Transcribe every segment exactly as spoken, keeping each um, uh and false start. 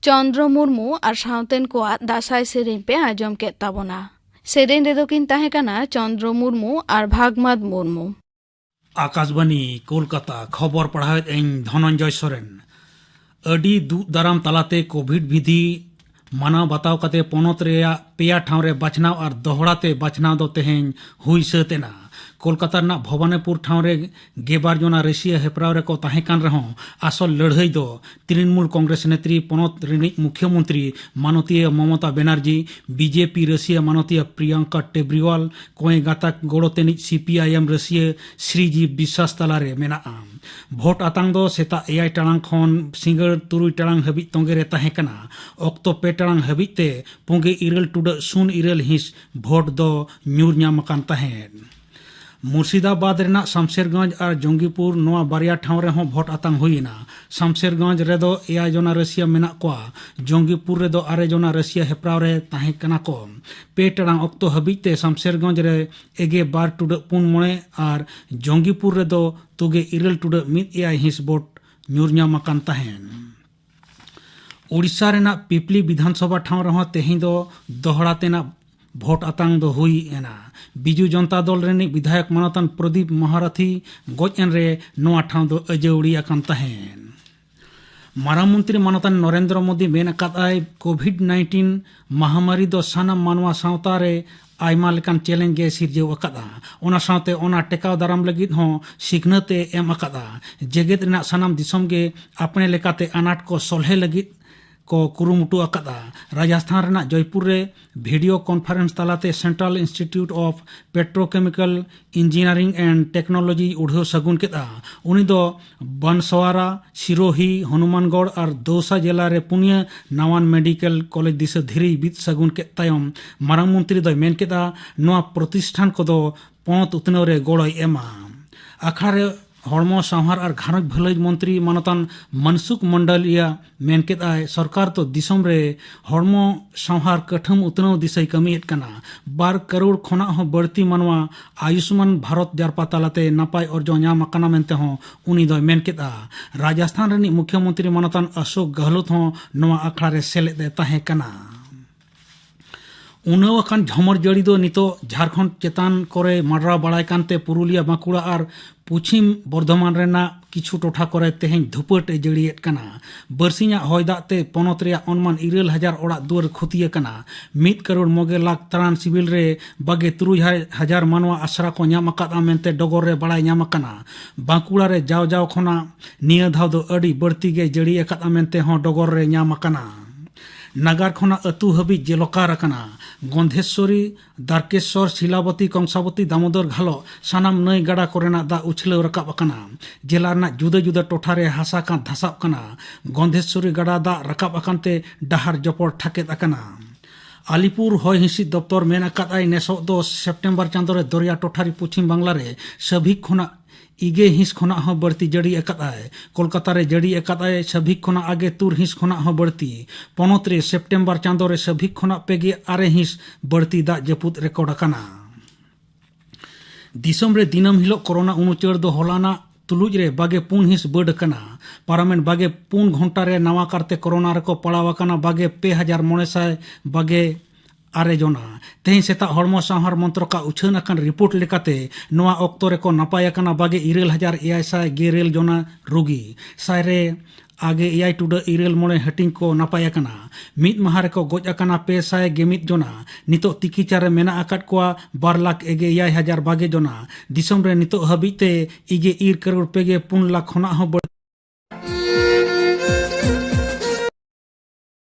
ᱪᱚᱱᱫᱽᱨᱚ ᱢᱩᱨᱢᱩ ᱟᱨ ᱥᱟᱶᱛᱮᱱ ᱠᱚᱣᱟᱜ ᱫᱟᱸᱥᱟᱭ ᱥᱮᱨᱮᱧ ᱯᱮ ᱟᱸᱡᱚᱢ ᱠᱮᱫ ᱛᱟᱵᱚᱱᱟ᱾ ᱥᱮᱨᱮᱧ ᱨᱮᱫᱚ ᱠᱤᱱ ᱛᱟᱦᱮᱸ ᱠᱟᱱᱟ ᱪᱚᱱᱫᱽᱨᱚ ᱢᱩᱨᱢᱩ ᱟᱨ ᱵᱷᱟᱜᱽᱢᱟᱫ ᱢᱩᱨᱢᱩ᱾ ᱟᱠᱟᱥᱵᱟᱱᱤ ᱠᱳᱞᱠᱟᱛᱟ, ᱠᱷᱚᱵᱚᱨ ᱯᱟᱲᱦᱟᱣᱮᱫ ᱟᱹᱧ ᱫᱷᱚᱱᱚᱱᱡᱚᱭ ᱥᱚᱨᱮᱱ᱾ ᱟᱹᱰᱤ ᱫᱩᱜ ᱫᱟᱨᱟᱢ ᱛᱟᱞᱟᱛᱮ ᱠᱳᱵᱷᱤᱰ ᱵᱤᱫᱷᱤ ᱢᱟᱱᱟᱣ ᱵᱟᱛᱟᱣ ᱠᱟᱛᱮ ᱯᱚᱱᱚᱛ ᱨᱮᱭᱟᱜ ᱯᱮᱭᱟ ᱴᱷᱟᱶ ᱨᱮ ᱵᱟᱪᱷᱱᱟᱣ ᱟᱨ ᱫᱚᱦᱲᱟ ᱛᱮ ᱵᱟᱪᱷᱱᱟᱣ ᱫᱚ ᱛᱮᱦᱮᱧ ᱦᱩᱭ ᱥᱟᱹᱛ ᱮᱱᱟ᱾ ᱠᱳᱞᱠᱟᱛᱟ ᱨᱮᱱᱟᱜ ᱵᱷᱚᱵᱟᱱᱤᱯᱩᱨ ᱴᱷᱟᱶ ᱨᱮ ᱜᱮᱵᱟᱨ ᱡᱚᱱᱟ ᱨᱟᱹᱥᱤᱭᱟᱹ ᱦᱮᱯᱨᱟᱣ ᱨᱮᱠᱚ ᱛᱟᱦᱮᱸ ᱠᱟᱱ ᱨᱮᱦᱚᱸ ᱟᱥᱚᱞ ᱞᱟᱹᱲᱦᱟᱹᱭ ᱫᱚ ᱛᱨᱤᱱᱢᱩᱞ ᱠᱚᱝᱜᱨᱮᱥ ᱱᱮᱛᱨᱤ, ᱯᱚᱱᱚᱛ ᱨᱤᱱᱤᱡ ᱢᱩᱠᱷᱭᱟᱹ ᱢᱚᱱᱛᱨᱤ ᱢᱟᱱᱚᱛᱤᱭᱟᱹ ᱢᱚᱢᱚᱛᱟ ᱵᱮᱱᱟᱨᱡᱤ, ᱵᱤᱡᱮᱯᱤ ᱨᱟᱹᱥᱤᱭᱟᱹ ᱢᱟᱱᱚᱛᱤᱭᱟᱹ ᱯᱨᱤᱭᱟᱝᱠᱟ ᱴᱮᱵᱨᱤᱣᱟᱞ, ᱠᱚᱸᱭᱮ ᱜᱟᱛᱟᱠ ᱜᱚᱲᱚ ᱛᱟᱹᱱᱤᱡ ᱥᱤᱯᱤᱟᱭᱮᱢ ᱨᱟᱹᱥᱤᱭᱟᱹ ᱥᱨᱤᱡᱤᱵᱽ ᱵᱤᱥᱣᱟᱥ ᱛᱟᱞᱟᱨᱮ ᱢᱮᱱᱟᱜᱼᱟ᱾ ᱵᱷᱳᱴ ᱟᱛᱟᱝ ᱫᱚ ᱥᱮᱛᱟᱜ ᱮᱭᱟᱭ ᱴᱟᱲᱟᱝ ᱠᱷᱚᱱ ᱥᱤᱸᱜᱟᱹᱲ ᱛᱩᱨᱩᱭ ᱴᱟᱲᱟᱝ ᱦᱟᱹᱵᱤᱡ ᱛᱚᱸᱜᱮ ᱨᱮ ᱛᱟᱦᱮᱸ ᱠᱟᱱᱟ᱾ ᱚᱠᱛᱚ ᱯᱮ ᱴᱟᱲᱟᱝ ᱦᱟᱹᱵᱤᱡ ᱛᱮ ᱯᱩᱸᱜᱮ ᱤᱨᱟᱹᱞ ᱴᱩᱰᱟᱹᱜ ᱥᱩᱱ ᱤᱨᱟᱹᱞ ᱦᱤᱸᱥ ᱵᱷᱳᱴ ᱫᱚ ᱧᱩᱨ ᱧᱟᱢ ᱟᱠᱟᱱ ᱛᱟᱦᱮᱸᱫ᱾ ᱢᱩᱨᱥᱤᱫᱟᱵᱟᱫᱽ ᱨᱮᱱᱟᱜ ᱥᱟᱢᱥᱮᱨᱜᱚᱸᱡᱽ ᱟᱨ ᱡᱚᱝᱜᱤᱯᱩᱨ, ᱱᱚᱣᱟ ᱵᱟᱨᱭᱟ ᱴᱷᱟᱶ ᱨᱮᱦᱚᱸ ᱵᱷᱳᱴ ᱟᱛᱟᱝ ᱦᱩᱭ ᱮᱱᱟ᱾ ᱥᱟᱢᱥᱮᱨᱜᱚᱸᱡᱽ ᱨᱮᱫᱚ ᱮᱭᱟᱭ ᱡᱚᱱᱟ ᱨᱟᱹᱥᱤᱭᱟ ᱢᱮᱱᱟᱜ ᱠᱚᱣᱟ᱾ ᱡᱚᱝᱜᱤᱯᱩᱨ ᱨᱮᱫᱚ ᱟᱨᱮ ᱡᱚᱱᱟ ᱨᱟᱹᱥᱤᱭᱟ ᱦᱮᱯᱨᱟᱣ ᱨᱮ ᱛᱟᱦᱮᱸ ᱠᱟᱱᱟ ᱠᱚ᱾ ᱯᱮ ᱴᱟᱲᱟᱝ ᱚᱠᱛᱚ ᱦᱟᱹᱵᱤᱡ ᱛᱮ ᱥᱟᱢᱥᱮᱨᱜᱚᱸᱡᱽ ᱨᱮ ᱮᱜᱮ ᱵᱟᱨ ᱴᱩᱰᱟᱹᱜ ᱯᱩᱱ ᱢᱚᱬᱮ ᱟᱨ ᱡᱚᱝᱜᱤᱯᱩᱨ ᱨᱮᱫᱚ ᱛᱩᱜᱮ ᱤᱨᱟᱹᱞ ᱴᱩᱰᱟᱹᱜ ᱢᱤᱫ ᱮᱭᱟᱭ ᱦᱤᱸᱥ ᱵᱷᱳᱴ ᱧᱩᱨ ᱧᱟᱢ ᱟᱠᱟᱱ ᱛᱟᱦᱮᱸᱱ᱾ ᱳᱰᱤᱥᱟ ᱨᱮᱱᱟᱜ ᱯᱤᱯᱞᱤ ᱵᱤᱫᱷᱟᱱᱥᱚᱵᱷᱟ ᱴᱷᱟᱶ ᱨᱮᱦᱚᱸ ᱛᱮᱦᱮᱧ ᱫᱚ ᱫᱚᱦᱲᱟ ᱛᱮᱱᱟᱜ ᱵᱷᱳᱴ ᱟᱛᱟᱝ ᱫᱚ ᱦᱩᱭ ᱮᱱᱟ᱾ ᱵᱤᱡᱩ ᱡᱚᱱᱛᱟ ᱫᱚᱞ ᱨᱤᱱᱤᱡ ᱵᱤᱫᱷᱟᱭᱚᱠ ᱢᱟᱱᱚᱛᱟᱱ ᱯᱨᱚᱫᱤᱯ ᱢᱚᱦᱟᱨᱟᱛᱷᱤ ᱜᱚᱡ ᱮᱱ ᱨᱮ ᱱᱚᱣᱟ ᱴᱷᱟᱶ ᱫᱚ ᱟᱹᱡᱟᱹᱣᱲᱤ ᱟᱠᱟᱱ ᱛᱟᱦᱮᱸᱱ᱾ ᱢᱟᱨᱟᱝ ᱢᱚᱱᱛᱨᱤ ᱢᱟᱱᱚᱛᱟᱱ ᱱᱚᱨᱮᱱᱫᱨᱚ ᱢᱳᱫᱤ ᱢᱮᱱ ᱟᱠᱟᱫ ᱟᱭ, ᱠᱳᱵᱷᱤᱰ ᱱᱟᱭᱤᱱᱴᱤᱱ ᱢᱟᱦᱟᱢᱟᱨᱤ ᱫᱚ ᱥᱟᱱᱟᱢ ᱢᱟᱱᱣᱟ ᱥᱟᱶᱛᱟ ᱨᱮ ᱟᱭᱢᱟ ᱞᱮᱠᱟᱱ ᱪᱮᱞᱮᱧᱡᱽ ᱜᱮ ᱥᱤᱨᱡᱟᱹᱣ ᱟᱠᱟᱫᱼᱟ᱾ ᱚᱱᱟ ᱥᱟᱶᱛᱮ ᱚᱱᱟ ᱴᱮᱠᱟᱣ ᱫᱟᱨᱟᱢ ᱞᱟᱹᱜᱤᱫ ᱦᱚᱸ ᱥᱤᱠᱷᱱᱟᱹᱛ ᱮ ᱮᱢ ᱟᱠᱟᱫᱼᱟ᱾ ᱡᱮᱜᱮᱛ ᱨᱮᱱᱟᱜ ᱥᱟᱱᱟᱢ ᱫᱤᱥᱚᱢ ᱜᱮ ᱟᱯᱱᱮ ᱞᱮᱠᱟᱛᱮ ᱟᱱᱟᱴ ᱠᱚ ᱥᱚᱞᱦᱮ ᱞᱟᱹᱜᱤᱫ ᱠᱚ ᱠᱩᱨᱩᱢᱩᱴᱩ ᱟᱠᱟᱫᱼᱟ᱾ ᱨᱟᱡᱟᱥᱛᱷᱟᱱ ᱨᱮᱱᱟᱜ ᱡᱚᱭᱯᱩᱨ ᱨᱮ ᱵᱷᱤᱰᱤᱭᱳ ᱠᱚᱱᱯᱷᱟᱨᱮᱱᱥ ᱛᱟᱞᱟᱛᱮ Central Institute of Petrochemical Engineering and Technology ᱩᱰᱷᱟᱹᱣ ᱥᱟᱹᱜᱩᱱ ᱠᱮᱫᱼᱟ᱾ ᱩᱱᱤ ᱫᱚ ᱵᱟᱱᱥᱣᱟᱨᱟ, ᱥᱤᱨᱳᱦᱤ, ᱦᱚᱱᱩᱢᱟᱱᱜᱚᱲ ᱟᱨ ᱫᱳᱣᱥᱟ ᱡᱮᱞᱟ ᱨᱮ ᱯᱩᱱᱭᱟᱹ ᱱᱟᱣᱟᱱ ᱢᱮᱰᱤᱠᱮᱞ ᱠᱚᱞᱮᱡᱽ ᱫᱤᱥᱟᱹ ᱫᱷᱤᱨᱤᱭ ᱵᱤᱫ ᱥᱟᱹᱜᱩᱱ ᱠᱮᱫ ᱛᱟᱭᱚᱢ ᱢᱟᱨᱟᱝ ᱢᱚᱱᱛᱨᱤ ᱫᱚᱭ ᱢᱮᱱ ᱠᱮᱫᱼᱟ, ᱱᱚᱣᱟ ᱯᱨᱚᱛᱤᱥᱴᱷᱟᱱ ᱠᱚᱫᱚ ᱯᱚᱱᱚᱛ ᱩᱛᱱᱟᱹᱣ ᱨᱮ ᱜᱚᱲᱚᱭ ᱮᱢᱟ᱾ ᱟᱠᱷᱲᱟ ᱨᱮ ᱦᱚᱲᱢᱚ ᱥᱟᱶᱦᱟᱨ ᱟᱨ ᱜᱷᱟᱨᱚᱸᱡᱽ ᱵᱷᱟᱹᱞᱟᱹᱭ ᱢᱚᱱᱛᱨᱤ ᱢᱟᱱᱚᱛᱟᱱ ᱢᱟᱱᱥᱩᱠᱷ ᱢᱚᱱᱰᱚᱞᱤᱭᱟ ᱢᱮᱱ ᱠᱮᱫᱼᱟᱭ, ᱥᱚᱨᱠᱟᱨ ᱫᱚ ᱫᱤᱥᱚᱢ ᱨᱮ ᱦᱚᱲᱢᱚ ᱥᱟᱶᱦᱟᱨ ᱠᱟᱹᱴᱷᱟᱹᱢ ᱩᱛᱱᱟᱹᱣ ᱫᱤᱥᱟᱹᱭ ᱠᱟᱹᱢᱤᱭᱮᱫ ᱠᱟᱱᱟ᱾ ᱵᱟᱨ ᱠᱟᱨᱳᱲ ᱠᱷᱚᱱᱟᱜ ᱦᱚᱸ ᱵᱟᱹᱲᱛᱤ ᱢᱟᱱᱣᱟ ᱟᱭᱩᱥᱢᱟᱱ ᱵᱷᱟᱨᱚᱛ ᱡᱟᱨᱯᱟ ᱛᱟᱞᱟᱛᱮ ᱱᱟᱯᱟᱭ ᱚᱨᱡᱚ ᱧᱟᱢ ᱟᱠᱟᱱᱟ ᱢᱮᱱᱛᱮ ᱦᱚᱸ ᱩᱱᱤ ᱫᱚᱭ ᱢᱮᱱ ᱠᱮᱫᱼᱟ᱾ ᱨᱟᱡᱟᱥᱛᱷᱟᱱ ᱨᱤᱱᱤᱡ ᱢᱩᱠᱷᱭᱚᱢᱚᱱᱛᱨᱤ ᱢᱟᱱᱚᱛᱟᱱ ᱚᱥᱳᱠ ᱜᱟᱦᱞᱳᱛ ᱦᱚᱸ ᱱᱚᱣᱟ ᱟᱠᱷᱲᱟ ᱨᱮ ᱥᱮᱞᱮᱫ ᱮ ᱛᱟᱦᱮᱸ ᱠᱟᱱᱟ᱾ ᱩᱱᱟᱹᱣ ᱟᱠᱟᱱ ᱡᱷᱚᱢᱚᱨ ᱡᱟᱹᱲᱤ ᱫᱚ ᱱᱤᱛᱚᱜ ᱡᱷᱟᱲᱠᱷᱚᱸᱰ ᱪᱮᱛᱟᱱ ᱠᱚᱨᱮ ᱢᱟᱰᱨᱟᱣ ᱵᱟᱲᱟᱭ ᱠᱟᱱᱛᱮ ᱯᱩᱨᱩᱞᱤᱭᱟᱹ, ᱵᱟᱸᱠᱩᱲᱟ ᱟᱨ ᱯᱚᱪᱷᱤᱢ ᱵᱚᱨᱫᱷᱚᱢᱟᱱ ᱨᱮᱱᱟᱜ ᱠᱤᱪᱷᱩ ᱴᱚᱴᱷᱟ ᱠᱚᱨᱮ ᱛᱮᱦᱮᱧ ᱫᱷᱩᱯᱟᱹᱴ ᱮ ᱡᱟᱹᱲᱤᱭᱮᱫ ᱠᱟᱱᱟ᱾ ᱵᱟᱹᱨᱥᱤᱧᱟᱜ ᱦᱚᱭ ᱫᱟᱜ ᱛᱮ ᱯᱚᱱᱚᱛ ᱨᱮᱭᱟᱜ ᱚᱱᱢᱟᱱ ᱤᱨᱟᱹᱞ ᱦᱟᱡᱟᱨ ᱚᱲᱟᱜ ᱫᱩᱣᱟᱹᱨ ᱠᱷᱚᱛᱤ ᱟᱠᱟᱱᱟ᱾ ᱢᱤᱫ ᱠᱟᱨᱳᱲ ᱢᱚᱜᱮ ᱞᱟᱠᱷ ᱛᱟᱲᱟᱱ ᱥᱤᱵᱤᱞ ᱨᱮ ᱵᱟᱜᱮ ᱛᱩᱨᱩᱭ ᱦᱟᱡᱟᱨ ᱢᱟᱱᱣᱟ ᱟᱥᱨᱟ ᱠᱚ ᱧᱟᱢ ᱟᱠᱟᱫᱼᱟ ᱢᱮᱱᱛᱮ ᱰᱚᱜᱚᱨ ᱨᱮ ᱵᱟᱲᱟᱭ ᱧᱟᱢ ᱟᱠᱟᱱᱟ᱾ ᱵᱟᱸᱠᱩᱲᱟ ᱨᱮ ᱡᱟᱣ ᱡᱟᱣ ᱠᱷᱚᱱᱟᱜ ᱱᱤᱭᱟᱹ ᱫᱷᱟᱣ ᱫᱚ ᱟᱹᱰᱤ ᱵᱟᱹᱲᱛᱤ ᱜᱮ ᱡᱟᱹᱲᱤ ᱟᱠᱟᱫᱼᱟ ᱢᱮᱱᱛᱮ ᱦᱚᱸ ᱰᱚᱜᱚᱨ ᱨᱮ ᱧᱟᱢ ᱟᱠᱟᱱᱟ᱾ ᱱᱟᱜᱟᱨ ᱠᱷᱚᱱᱟᱜ ᱟᱹᱛᱩ ᱦᱟᱹᱵᱤᱡ ᱡᱮᱞᱚᱠᱟᱨ ᱟᱠᱟᱱᱟ᱾ ᱜᱚᱱᱫᱷᱮᱥᱣᱚᱨᱤ, ᱫᱟᱨᱠᱮᱥᱣᱚᱨ, ᱥᱤᱞᱟᱵᱚᱛᱤ, ᱠᱚᱝᱥᱟᱵᱚᱛᱤ, ᱫᱟᱢᱳᱫᱚᱨ ᱜᱷᱟᱞᱚᱜ ᱥᱟᱱᱟᱢ ᱱᱟᱹᱭ ᱜᱟᱰᱟ ᱠᱚᱨᱮᱱᱟᱜ ᱫᱟᱜ ᱩᱪᱷᱞᱟᱹᱣ ᱨᱟᱠᱟᱵ ᱟᱠᱟᱱᱟ᱾ ᱡᱮᱞᱟ ᱨᱮᱱᱟᱜ ᱡᱩᱫᱟᱹ ᱡᱩᱫᱟᱹ ᱴᱚᱴᱷᱟ ᱨᱮ ᱦᱟᱥᱟ ᱠᱟᱸᱛ ᱫᱷᱟᱥᱟᱣ ᱠᱟᱱᱟ᱾ ᱜᱚᱱᱫᱷᱮᱥᱣᱚᱨᱤ ᱜᱟᱰᱟ ᱫᱟᱜ ᱨᱟᱠᱟᱵ ᱟᱠᱟᱱ ᱛᱮ ᱰᱟᱦᱟᱨ ᱡᱚᱯᱚᱲ ᱴᱷᱟᱠᱮᱫ ᱟᱠᱟᱱᱟ᱾ ᱟᱞᱤᱯᱩᱨ ᱦᱚᱭ ᱦᱤᱸᱥᱤᱫ ᱫᱚᱯᱛᱚᱨ ᱢᱮᱱ ᱟᱠᱟᱫ ᱟᱭ, ᱱᱮᱥᱚᱜ ᱫᱚ ᱥᱮᱯᱴᱮᱢᱵᱚᱨ ᱪᱟᱸᱫᱚ ᱨᱮ ᱫᱚᱨᱭᱟ ᱴᱚᱴᱷᱟᱨᱤ ᱯᱚᱪᱷᱤᱢ ᱵᱟᱝᱞᱟ ᱨᱮ ᱥᱟᱹᱵᱷᱤᱠ ᱠᱷᱚᱱᱟᱜ ᱤᱜᱮ ᱦᱤᱸᱥ ᱠᱷᱚᱱᱟᱜ ᱦᱚᱸ ᱵᱟᱹᱲᱛᱤ ᱡᱟᱹᱲᱤ ᱟᱠᱟᱫᱼᱟᱭ᱾ ᱠᱳᱞᱠᱟᱛᱟ ᱨᱮ ᱡᱟᱹᱲᱤ ᱟᱠᱟᱫᱼᱟᱭ ᱥᱟᱵᱷᱤᱠ ᱠᱷᱚᱱᱟᱜ ᱟᱜᱮ ᱛᱩᱨ ᱦᱤᱸᱥ ᱠᱷᱚᱱᱟᱜ ᱦᱚᱸ ᱵᱟᱹᱲᱛᱤ᱾ ᱯᱚᱱᱚᱛ ᱨᱮ ᱥᱮᱯᱴᱮᱢᱵᱚᱨ ᱪᱟᱸᱫᱚ ᱨᱮ ᱥᱟᱵᱷᱤᱠ ᱠᱷᱚᱱᱟᱜ ᱯᱮ ᱜᱮ ᱟᱨᱮ ᱦᱤᱸᱥ ᱵᱟᱹᱲᱛᱤ ᱫᱟᱜ ᱡᱟᱹᱯᱩᱫ ᱨᱮᱠᱚᱨᱰ ᱟᱠᱟᱱᱟ᱾ ᱫᱤᱥᱚᱢ ᱨᱮ ᱫᱤᱱᱟᱹᱢ ᱦᱤᱞᱳᱜ ᱠᱳᱨᱳᱱᱟ ᱩᱱᱩᱪᱟᱹᱲ ᱫᱚ ᱦᱚᱞᱟᱱᱟᱜ ᱛᱩᱞᱩᱡ ᱨᱮ ᱵᱟᱜᱮ ᱯᱩᱱ ᱦᱤᱸᱥ ᱵᱟᱹᱰ ᱟᱠᱟᱱᱟ᱾ ᱯᱟᱨᱚᱢᱮᱱ ᱵᱟᱜᱮ ᱯᱩᱱ ᱜᱷᱚᱱᱴᱟ ᱨᱮ ᱱᱟᱣᱟ ᱠᱟᱨᱛᱮ ᱠᱳᱨᱳᱱᱟ ᱨᱮᱠᱚ ᱯᱟᱲᱟᱣ ᱟᱠᱟᱱᱟ ᱵᱟᱜᱮ ᱯᱮ ᱦᱟᱡᱟᱨ ᱢᱚᱬᱮ ᱥᱟᱭ ᱵᱟᱜᱮ ᱟᱨᱮ ᱡᱚᱱᱟ᱾ ᱛᱮᱦᱮᱧ ᱥᱮᱛᱟᱜ ᱦᱚᱲᱢᱚ ᱥᱟᱶᱟᱨ ᱢᱚᱱᱛᱨᱚᱠᱟᱜ ᱩᱪᱷᱟᱹᱱ ᱟᱠᱟᱱ ᱨᱤᱯᱳᱨᱴ ᱞᱮᱠᱟᱛᱮ, ᱱᱚᱣᱟ ᱚᱠᱛᱚ ᱨᱮᱠᱚ ᱱᱟᱯᱟᱭ ᱟᱠᱟᱱᱟ ᱵᱟᱜᱮ ᱤᱨᱟᱹᱞ ᱦᱟᱡᱟᱨ ᱮᱭᱟᱭ ᱥᱟᱭ ᱜᱮᱨᱮᱞ ᱡᱚᱱᱟ ᱨᱩᱜᱤ᱾ ᱥᱟᱭ ᱨᱮ ᱟᱜᱮ ᱮᱭᱟᱭ ᱴᱩᱰᱟᱹᱜ ᱤᱨᱟᱹᱞ ᱢᱚᱬᱮ ᱦᱟᱹᱴᱤᱧ ᱠᱚ ᱱᱟᱯᱟᱭ ᱟᱠᱟᱱᱟ᱾ ᱢᱤᱫ ᱢᱟᱦᱟ ᱨᱮᱠᱚ ᱜᱚᱡ ᱟᱠᱟᱱᱟ ᱯᱮ ᱥᱟᱭ ᱜᱮ ᱢᱤᱫ ᱡᱚᱱᱟ᱾ ᱱᱤᱛᱚᱜ ᱛᱤᱠᱤᱪᱟ ᱨᱮ ᱢᱮᱱᱟᱜ ᱟᱠᱟᱫ ᱠᱚᱣᱟ ᱵᱟᱨ ᱞᱟᱠᱷ ᱮᱜᱮ ᱮᱭᱟᱭ ᱦᱟᱡᱟᱨ ᱵᱟᱜᱮ ᱡᱚᱱᱟ᱾ ᱫᱤᱥᱚᱢ ᱨᱮ ᱱᱤᱛᱚᱜ ᱦᱟᱹᱵᱤᱡ ᱛᱮ ᱤᱜᱮ ᱤᱨ ᱠᱟᱨᱚᱲ ᱯᱮ ᱜᱮ ᱯᱩᱱ ᱞᱟᱠᱷ ᱠᱷᱚᱱᱟᱜ ᱦᱚᱸ ᱵᱟᱹᱲᱛᱤ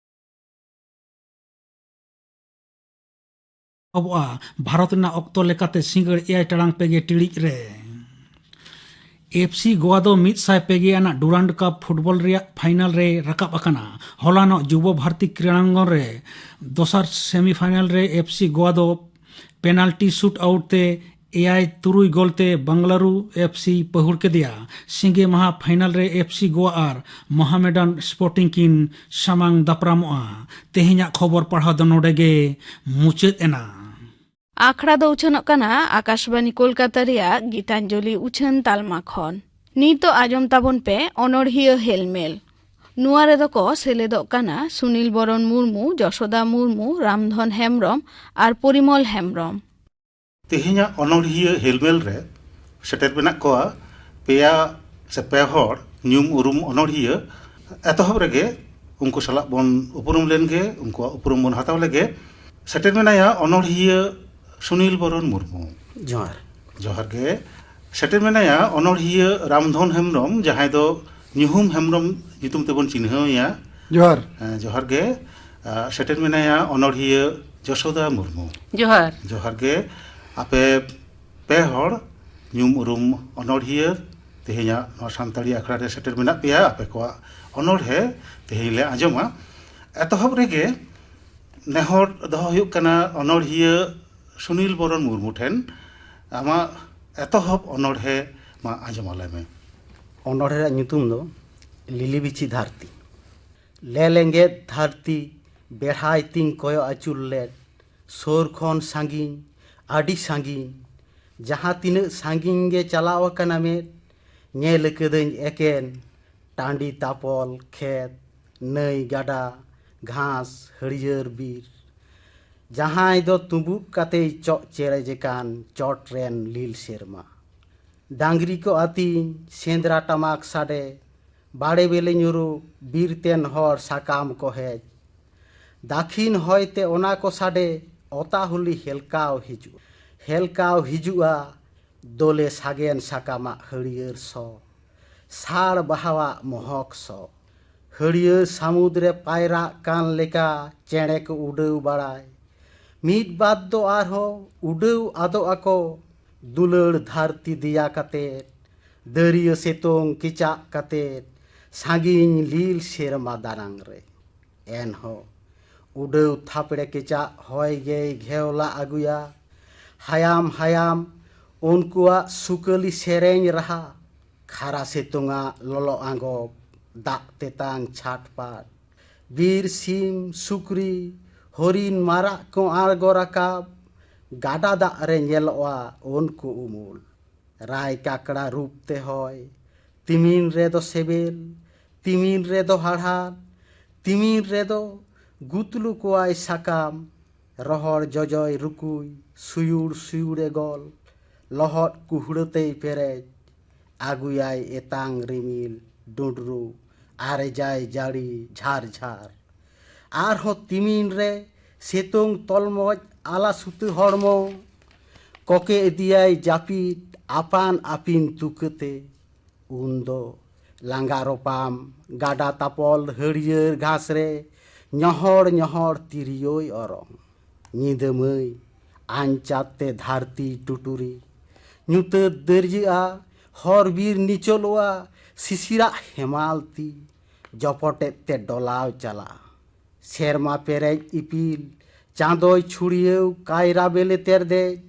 ᱮᱦᱚᱵᱚᱜᱼᱟ᱾ ᱵᱷᱟᱨᱚᱛ ᱨᱮᱱᱟᱜ ᱚᱠᱛᱚ ᱞᱮᱠᱟᱛᱮ ᱥᱤᱸᱜᱟᱹᱲ ᱮᱭᱟᱭ ᱴᱟᱲᱟᱝ ᱯᱮ ᱜᱮ ᱴᱤᱲᱤᱡ ᱨᱮ᱾ ᱮᱯᱷ ᱥᱤ ᱜᱳᱣᱟ ᱫᱚ ᱢᱤᱫ ᱥᱟᱭ ᱯᱮ ᱜᱮ ᱟᱱᱟᱜ ᱰᱩᱨᱟᱱᱰ ᱠᱟᱯ ᱯᱷᱩᱴᱵᱚᱞ ᱨᱮᱭᱟᱜ ᱯᱷᱟᱭᱱᱟᱞ ᱨᱮ ᱨᱟᱠᱟᱵ ᱟᱠᱟᱱᱟ᱾ ᱦᱚᱞᱟᱱᱚᱜ ᱡᱩᱵᱚ ᱵᱷᱟᱨᱛᱤ ᱠᱨᱤᱲᱟᱝᱜᱚᱱ ᱨᱮ ᱫᱚᱥᱟᱨ ᱥᱮᱢᱤᱯᱷᱟᱭᱱᱟᱞ ᱨᱮ ᱮᱯᱷ ᱥᱤ ᱜᱳᱣᱟ ᱫᱚ ᱯᱮᱱᱟᱞᱴᱤ ᱥᱩᱴ ᱟᱣᱩᱴ ᱛᱮ ᱮᱭᱟᱭ ᱛᱩᱨᱩᱭ ᱜᱳᱞ ᱛᱮ ᱵᱟᱝᱞᱟᱨᱩ ᱮᱯᱷ ᱥᱤ ᱯᱟᱹᱦᱩᱲ ᱠᱮᱫᱮᱭᱟ᱾ ᱥᱤᱸᱜᱮ ᱢᱟᱦᱟ ᱯᱷᱟᱭᱱᱟᱞ ᱨᱮ ᱮᱯᱷ ᱥᱤ ᱜᱳᱣᱟ ᱟᱨ ᱢᱚᱦᱟᱢᱮᱰᱟᱱ ᱥᱯᱳᱨᱴᱤᱝ ᱠᱤᱱ ᱥᱟᱢᱟᱝ ᱫᱟᱯᱨᱟᱢᱚᱜᱼᱟ᱾ ᱛᱮᱦᱮᱧᱟᱜ ᱠᱷᱚᱵᱚᱨ ᱯᱟᱲᱦᱟᱣ ᱫᱚ ᱱᱚᱰᱮ ᱜᱮ ᱢᱩᱪᱟᱹᱫ ᱮᱱᱟ᱾ ᱟᱠᱷᱲᱟ ᱫᱚ ᱩᱪᱷᱟᱹᱱᱚᱜ ᱠᱟᱱᱟ ᱟᱠᱟᱥᱵᱟᱱᱤ ᱠᱳᱞᱠᱟᱛᱟ ᱨᱮᱭᱟᱜ ᱜᱤᱛᱟᱧᱡᱚᱞᱤ ᱩᱪᱷᱟᱹᱱ ᱛᱟᱞᱢᱟ ᱠᱷᱚᱱ᱾ ᱱᱤᱛᱚᱜ ᱟᱸᱡᱚᱢ ᱛᱟᱵᱚᱱ ᱯᱮ ᱚᱱᱚᱲᱦᱤᱭᱟᱹ ᱦᱮᱞᱢᱮᱞ᱾ ᱱᱚᱣᱟ ᱨᱮᱫᱚ ᱠᱚ ᱥᱮᱞᱮᱫᱚᱜ ᱠᱟᱱᱟ ᱥᱩᱱᱤᱞ ᱵᱚᱨᱚᱱ ᱢᱩᱨᱢᱩ, ᱡᱚᱥᱳᱫᱟ ᱢᱩᱨᱢᱩ, ᱨᱟᱢᱫᱷᱚᱱ ᱦᱮᱢᱵᱽᱨᱚᱢ ᱟᱨ ᱯᱚᱨᱤᱢᱚᱞ ᱦᱮᱢᱵᱽᱨᱚᱢ᱾ ᱛᱮᱦᱮᱧᱟᱜ ᱚᱱᱚᱲᱦᱤᱭᱟᱹ ᱦᱮᱞᱢᱮᱞ ᱨᱮ ᱥᱮᱴᱮᱨ ᱢᱮᱱᱟᱜ ᱠᱚᱣᱟ ᱯᱮᱭᱟ ᱥᱮ ᱯᱮ ᱦᱚᱲ ᱧᱩᱢ ᱩᱨᱩᱢ ᱚᱱᱚᱲᱦᱤᱭᱟᱹ᱾ ᱮᱛᱚᱦᱚᱵ ᱨᱮᱜᱮ ᱩᱱᱠᱩ ᱥᱟᱞᱟᱜ ᱵᱚᱱ ᱩᱯᱨᱩᱢ ᱞᱮᱱ ᱜᱮ, ᱩᱱᱠᱩᱣᱟᱜ ᱩᱯᱨᱩᱢ ᱵᱚᱱ ᱦᱟᱛᱟᱣ ᱞᱮᱜᱮ᱾ ᱥᱮᱴᱮᱨ ᱢᱮᱱᱟᱭᱟ ᱚᱱᱚᱲᱦᱤᱭᱟᱹ ᱥᱩᱱᱤᱞ ᱵᱚᱨᱚᱱ ᱢᱩᱨᱢᱩ᱾ ᱡᱚᱦᱟᱨ᱾ ᱡᱚᱦᱟᱨ ᱜᱮ᱾ ᱥᱮᱴᱮᱨ ᱢᱮᱱᱟᱭᱟ ᱚᱱᱚᱲᱦᱤᱭᱟᱹ ᱨᱟᱢᱫᱷᱚᱱ ᱦᱮᱢᱵᱽᱨᱚᱢ, ᱡᱟᱦᱟᱸᱭ ᱫᱚ ᱧᱩᱦᱩᱢ ᱦᱮᱢᱵᱽᱨᱚᱢ ᱧᱩᱛᱩᱢ ᱛᱮᱵᱚᱱ ᱪᱤᱱᱦᱟᱹᱣ ᱮᱭᱟ᱾ ᱡᱚᱦᱟᱨ᱾ ᱦᱮᱸ, ᱡᱚᱦᱟᱨ ᱜᱮ᱾ ᱟᱨ ᱥᱮᱴᱮᱨ ᱢᱮᱱᱟᱭᱟ ᱚᱱᱚᱲᱦᱤᱭᱟᱹ ᱡᱚᱥᱳᱫᱟ ᱢᱩᱨᱢᱩ᱾ ᱡᱚᱦᱟᱨ᱾ ᱡᱚᱦᱟᱨ ᱜᱮ᱾ ᱟᱯᱮ ᱯᱮ ᱦᱚᱲ ᱧᱩᱢ ᱩᱨᱩᱢ ᱚᱱᱚᱲᱦᱤᱭᱟᱹ ᱛᱮᱦᱮᱧᱟᱜ ᱱᱚᱣᱟ ᱥᱟᱱᱛᱟᱲᱤ ᱟᱠᱷᱲᱟ ᱨᱮ ᱥᱮᱴᱮᱨ ᱢᱮᱱᱟᱜ ᱯᱮᱭᱟ᱾ ᱟᱯᱮ ᱠᱚᱣᱟᱜ ᱚᱱᱚᱲᱦᱮ ᱛᱮᱦᱮᱧ ᱞᱮ ᱟᱸᱡᱚᱢᱟ᱾ ᱮᱛᱚᱦᱚᱵ ᱨᱮᱜᱮ ᱱᱮᱦᱚᱨ ᱫᱚᱦᱚ ᱦᱩᱭᱩᱜ ᱠᱟᱱᱟ ᱚᱱᱚᱲᱦᱤᱭᱟᱹ ᱥᱩᱱᱤᱞ ᱵᱚᱨᱚᱱ ᱢᱩᱨᱢᱩ ᱴᱷᱮᱱ, ᱟᱢᱟᱜ ᱮᱛᱚᱦᱚᱵ ᱚᱱᱚᱲᱦᱮ ᱢᱟ ᱟᱸᱡᱚᱢ ᱟᱞᱮ ᱢᱮ᱾ ᱚᱱᱚᱬᱦᱮ ᱨᱮᱭᱟᱜ ᱧᱩᱛᱩᱢ ᱫᱚ ᱞᱤᱞᱤ ᱵᱤᱪᱷᱤ ᱫᱷᱟᱹᱨᱛᱤ᱾ ᱞᱮᱞᱮᱸᱜᱮᱫ ᱫᱷᱟᱹᱨᱛᱤ ᱵᱮᱲᱦᱟᱭ ᱛᱤᱧ ᱠᱚᱭᱚᱜ ᱟᱹᱪᱩᱨ ᱞᱮᱫ, ᱥᱩᱨ ᱠᱷᱚᱱ ᱥᱟᱺᱜᱤᱧ, ᱟᱹᱰᱤ ᱥᱟᱺᱜᱤᱧ, ᱡᱟᱦᱟᱸ ᱛᱤᱱᱟᱹᱜ ᱥᱟᱺᱜᱤᱧ ᱜᱮ ᱪᱟᱞᱟᱣ ᱟᱠᱟᱱᱟ ᱢᱮᱫ, ᱧᱮᱞ ᱟᱠᱟᱫᱟᱹᱧ ᱮᱠᱮᱱ ᱴᱟᱺᱰᱤ ᱛᱟᱯᱚᱞ ᱠᱷᱮᱛ, ᱱᱟᱹᱭ ᱜᱟᱰᱟ, ᱜᱷᱟᱥ, ᱦᱟᱹᱨᱭᱟᱹᱲ ᱵᱤᱨ᱾ ᱡᱟᱦᱟᱸᱭ ᱫᱚ ᱛᱩᱸᱵᱩᱫ ᱠᱟᱛᱮᱭ ᱪᱚᱜ ᱪᱮᱨᱮᱡ ᱟᱠᱟᱱ ᱪᱚᱴ ᱨᱮᱱ ᱞᱤᱞ ᱥᱮᱨᱢᱟ᱾ ᱰᱟᱝᱨᱤ ᱠᱚ ᱟᱹᱛᱤᱧ, ᱥᱮᱸᱫᱽᱨᱟ ᱴᱟᱢᱟᱠ ᱥᱟᱰᱮ, ᱵᱟᱲᱮ ᱵᱮᱞᱮ ᱧᱩᱨᱩ, ᱵᱤᱨ ᱛᱮᱱ ᱦᱚᱲ ᱥᱟᱠᱟᱢ ᱠᱚ ᱦᱮᱡ᱾ ᱫᱟᱹᱠᱷᱤᱱ ᱦᱚᱭᱛᱮ ᱚᱱᱟ ᱠᱚ ᱥᱟᱰᱮ, ᱚᱛᱟ ᱦᱩᱞᱤ ᱦᱮᱞᱠᱟᱣ ᱦᱤᱡᱩᱜ, ᱦᱮᱞᱠᱟᱣ ᱦᱤᱡᱩᱜᱼᱟ, ᱫᱳᱞᱮ ᱥᱟᱜᱮᱱ ᱥᱟᱠᱟᱢᱟᱜ ᱦᱟᱹᱨᱭᱟᱹᱲ ᱥᱚ, ᱥᱟᱲ ᱵᱟᱦᱟᱣᱟᱜ ᱢᱚᱦᱚᱠ ᱥᱚ᱾ ᱦᱟᱹᱨᱭᱟᱹᱲ ᱥᱟᱹᱢᱩᱫ ᱨᱮ ᱯᱟᱭᱨᱟᱜ ᱠᱟᱱ ᱞᱮᱠᱟ ᱪᱮᱬᱮ ᱠᱚ ᱩᱰᱟᱹᱣ ᱵᱟᱲᱟᱭ᱾ ᱢᱤᱫ ᱵᱟᱫ ᱫᱚ ᱟᱨᱦᱚᱸ ᱩᱰᱟᱹᱣ ᱟᱫᱚᱜ ᱟᱠᱚ, ᱫᱩᱞᱟᱹᱲ ᱫᱷᱟᱹᱨᱛᱤ ᱫᱮᱭᱟ ᱠᱟᱛᱮᱫ, ᱫᱟᱹᱨᱭᱟᱹ ᱥᱤᱛᱩᱝ ᱠᱮᱪᱟᱜ ᱠᱟᱛᱮᱫ, ᱥᱟᱺᱜᱤᱧ ᱞᱤᱞ ᱥᱮᱨᱢᱟ ᱫᱟᱱᱟᱝ ᱨᱮ᱾ ᱮᱱᱦᱚᱸ ᱩᱰᱟᱹᱣ ᱛᱷᱟᱯᱲᱮ ᱠᱮᱪᱟᱜ ᱦᱚᱭ ᱜᱮᱭ ᱜᱷᱮᱣᱞᱟ ᱟᱹᱜᱩᱭᱟ᱾ ᱦᱟᱭᱟᱢ ᱦᱟᱭᱟᱢ ᱩᱱᱠᱩᱣᱟᱜ ᱥᱩᱠᱟᱹᱞᱤ ᱥᱮᱨᱮᱧ ᱨᱟᱦᱟ, ᱠᱷᱟᱨᱟ ᱥᱤᱛᱩᱝᱟᱜ ᱞᱚᱞᱚ ᱟᱸᱜᱚᱵ, ᱫᱟᱜ ᱛᱮᱛᱟᱝ ᱪᱷᱟᱴᱯᱟᱴ᱾ ᱵᱤᱨ ᱥᱤᱢ, ᱥᱩᱠᱨᱤ, ᱦᱚᱨᱤᱱ, ᱢᱟᱨᱟᱜ ᱠᱚ ᱟᱬᱜᱚ ᱨᱟᱠᱟᱵ, ᱜᱟᱰᱟ ᱫᱟᱜ ᱨᱮ ᱧᱮᱞᱚᱜᱼᱟ ᱩᱱᱠᱩ ᱩᱢᱩᱞ᱾ ᱨᱟᱭ ᱠᱟᱠᱲᱟ ᱨᱩᱯ ᱛᱮ ᱦᱚᱭ, ᱛᱤᱢᱤᱱ ᱨᱮᱫᱚ ᱥᱮᱵᱮᱞ, ᱛᱤᱢᱤᱱ ᱨᱮᱫᱚ ᱦᱟᱲᱦᱟᱫ, ᱛᱤᱢᱤᱱ ᱨᱮᱫᱚ ᱜᱩᱛᱞᱩ ᱠᱚᱣᱟᱭ ᱥᱟᱠᱟᱢ, ᱨᱚᱦᱚᱲ ᱡᱚᱡᱚᱭ ᱨᱩᱠᱩᱭ, ᱥᱩᱭᱩᱲ ᱥᱩᱭᱩᱲᱮ ᱜᱚᱞ, ᱞᱚᱦᱚᱫ ᱠᱩᱦᱲᱟᱹ ᱛᱮᱭ ᱯᱮᱨᱮᱡ, ᱟᱹᱜᱩᱭᱟᱭ ᱮᱛᱟᱝ ᱨᱤᱢᱤᱞ, ᱰᱩᱸᱰᱨᱩ, ᱟᱨᱮᱡᱟᱭ ᱡᱟᱹᱲᱤ ᱡᱷᱟᱨ ᱡᱷᱟᱨ᱾ ᱟᱨᱦᱚᱸ ᱛᱤᱢᱤᱱ ᱨᱮ ᱥᱤᱛᱩᱝ ᱛᱚᱞᱢᱚᱡ ᱟᱞᱟ ᱥᱩᱛᱟᱹ ᱦᱚᱲᱢᱚ, ᱠᱚᱠᱮ ᱤᱫᱤᱭᱟᱭ ᱡᱟᱹᱯᱤᱫ ᱟᱯᱟᱱ ᱟᱹᱯᱤᱱ ᱛᱩᱠᱟᱹᱛᱮ᱾ ᱩᱱᱫᱚ ᱞᱟᱸᱜᱟ ᱨᱚᱯᱟᱢ ᱜᱟᱰᱟ ᱛᱟᱯᱚᱞ ᱦᱟᱹᱨᱭᱟᱹᱲ ᱜᱷᱟᱥ ᱨᱮ ᱧᱚᱦᱚᱲ ᱧᱚᱦᱚᱲ ᱛᱤᱨᱭᱳᱭ ᱚᱨᱚᱝ᱾ ᱧᱤᱫᱟᱹ ᱢᱟᱹᱭ ᱟᱧᱪᱟᱫ ᱛᱮ ᱫᱷᱟᱹᱨᱛᱤ ᱴᱩᱴᱩᱨᱤ, ᱧᱩᱛᱟᱹᱛ ᱫᱟᱹᱨᱭᱟᱹᱜᱼᱟ, ᱦᱚᱨ ᱵᱤᱨ ᱱᱤᱪᱚᱞᱚᱜᱼᱟ, ᱥᱤᱥᱤᱨᱟᱜ ᱦᱮᱢᱟᱞ ᱛᱤ ᱡᱚᱯᱚᱴᱮᱫ ᱛᱮ ᱰᱚᱞᱟᱣ ᱪᱟᱞᱟᱜᱼᱟ᱾ ᱥᱮᱨᱢᱟ ᱯᱮᱨᱮᱡ ᱤᱯᱤᱞ, ᱪᱟᱸᱫᱚᱭ ᱪᱷᱩᱲᱭᱟᱹᱣ, ᱠᱟᱭᱨᱟ ᱵᱮᱞᱮ ᱛᱮᱨᱫᱮᱡ,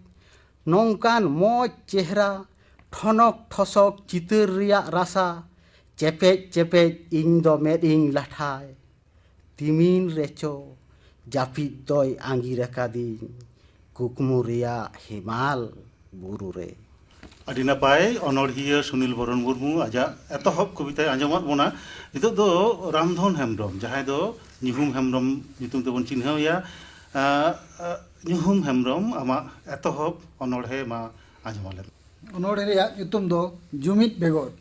ᱱᱚᱝᱠᱟᱱ ᱢᱚᱡᱽ ᱪᱮᱦᱨᱟ ᱴᱷᱚᱱᱚᱠ ᱴᱷᱚᱥᱚᱠ ᱪᱤᱛᱟᱹᱨ ᱨᱮᱭᱟᱜ ᱨᱟᱥᱟ ᱪᱮᱯᱮᱡ ᱪᱮᱯᱮᱡ ᱤᱧ ᱫᱚ ᱢᱮᱫ ᱤᱧ ᱞᱟᱴᱷᱟᱭ᱾ ᱛᱤᱢᱤᱱ ᱨᱮᱪᱚ ᱡᱟᱹᱯᱤᱫ ᱫᱚᱭ ᱟᱸᱜᱤᱨ ᱟᱠᱟᱫᱤᱧ ᱠᱩᱠᱢᱩ ᱨᱮᱭᱟᱜ ᱦᱮᱢᱟᱞ ᱵᱩᱨᱩ ᱨᱮ᱾ ᱟᱹᱰᱤ ᱱᱟᱯᱟᱭ ᱚᱱᱚᱬᱦᱤᱭᱟᱹ ᱥᱩᱱᱤᱞ ᱵᱚᱨᱚᱱ ᱢᱩᱨᱢᱩ ᱟᱡᱟᱜ ᱮᱛᱚᱦᱚᱵ ᱠᱚᱵᱤᱛᱟᱭ ᱟᱸᱡᱚᱢᱟᱫ ᱵᱚᱱᱟ᱾ ᱱᱤᱛᱚᱜ ᱫᱚ ᱨᱟᱢᱫᱷᱚᱱ ᱦᱮᱢᱵᱨᱚᱢ, ᱡᱟᱦᱟᱸᱭ ᱫᱚ ᱧᱩᱦᱩᱢ ᱦᱮᱢᱵᱨᱚᱢ ᱧᱩᱛᱩᱢ ᱛᱮᱵᱚᱱ ᱪᱤᱱᱦᱟᱹᱣ ᱮᱭᱟ᱾ ᱟᱸ, ᱟᱸ, ᱧᱩᱦᱩᱢ ᱦᱮᱢᱵᱨᱚᱢ, ᱟᱢᱟᱜ ᱮᱛᱚᱦᱚᱵ ᱚᱱᱚᱬᱦᱮ ᱢᱟ ᱟᱸᱡᱚᱢ ᱟᱞᱮ ᱢᱮ᱾ ᱚᱱᱚᱬᱦᱮ ᱨᱮᱭᱟᱜ ᱧᱩᱛᱩᱢ ᱫᱚ ᱡᱩᱢᱤᱫ ᱵᱮᱜᱚᱨ᱾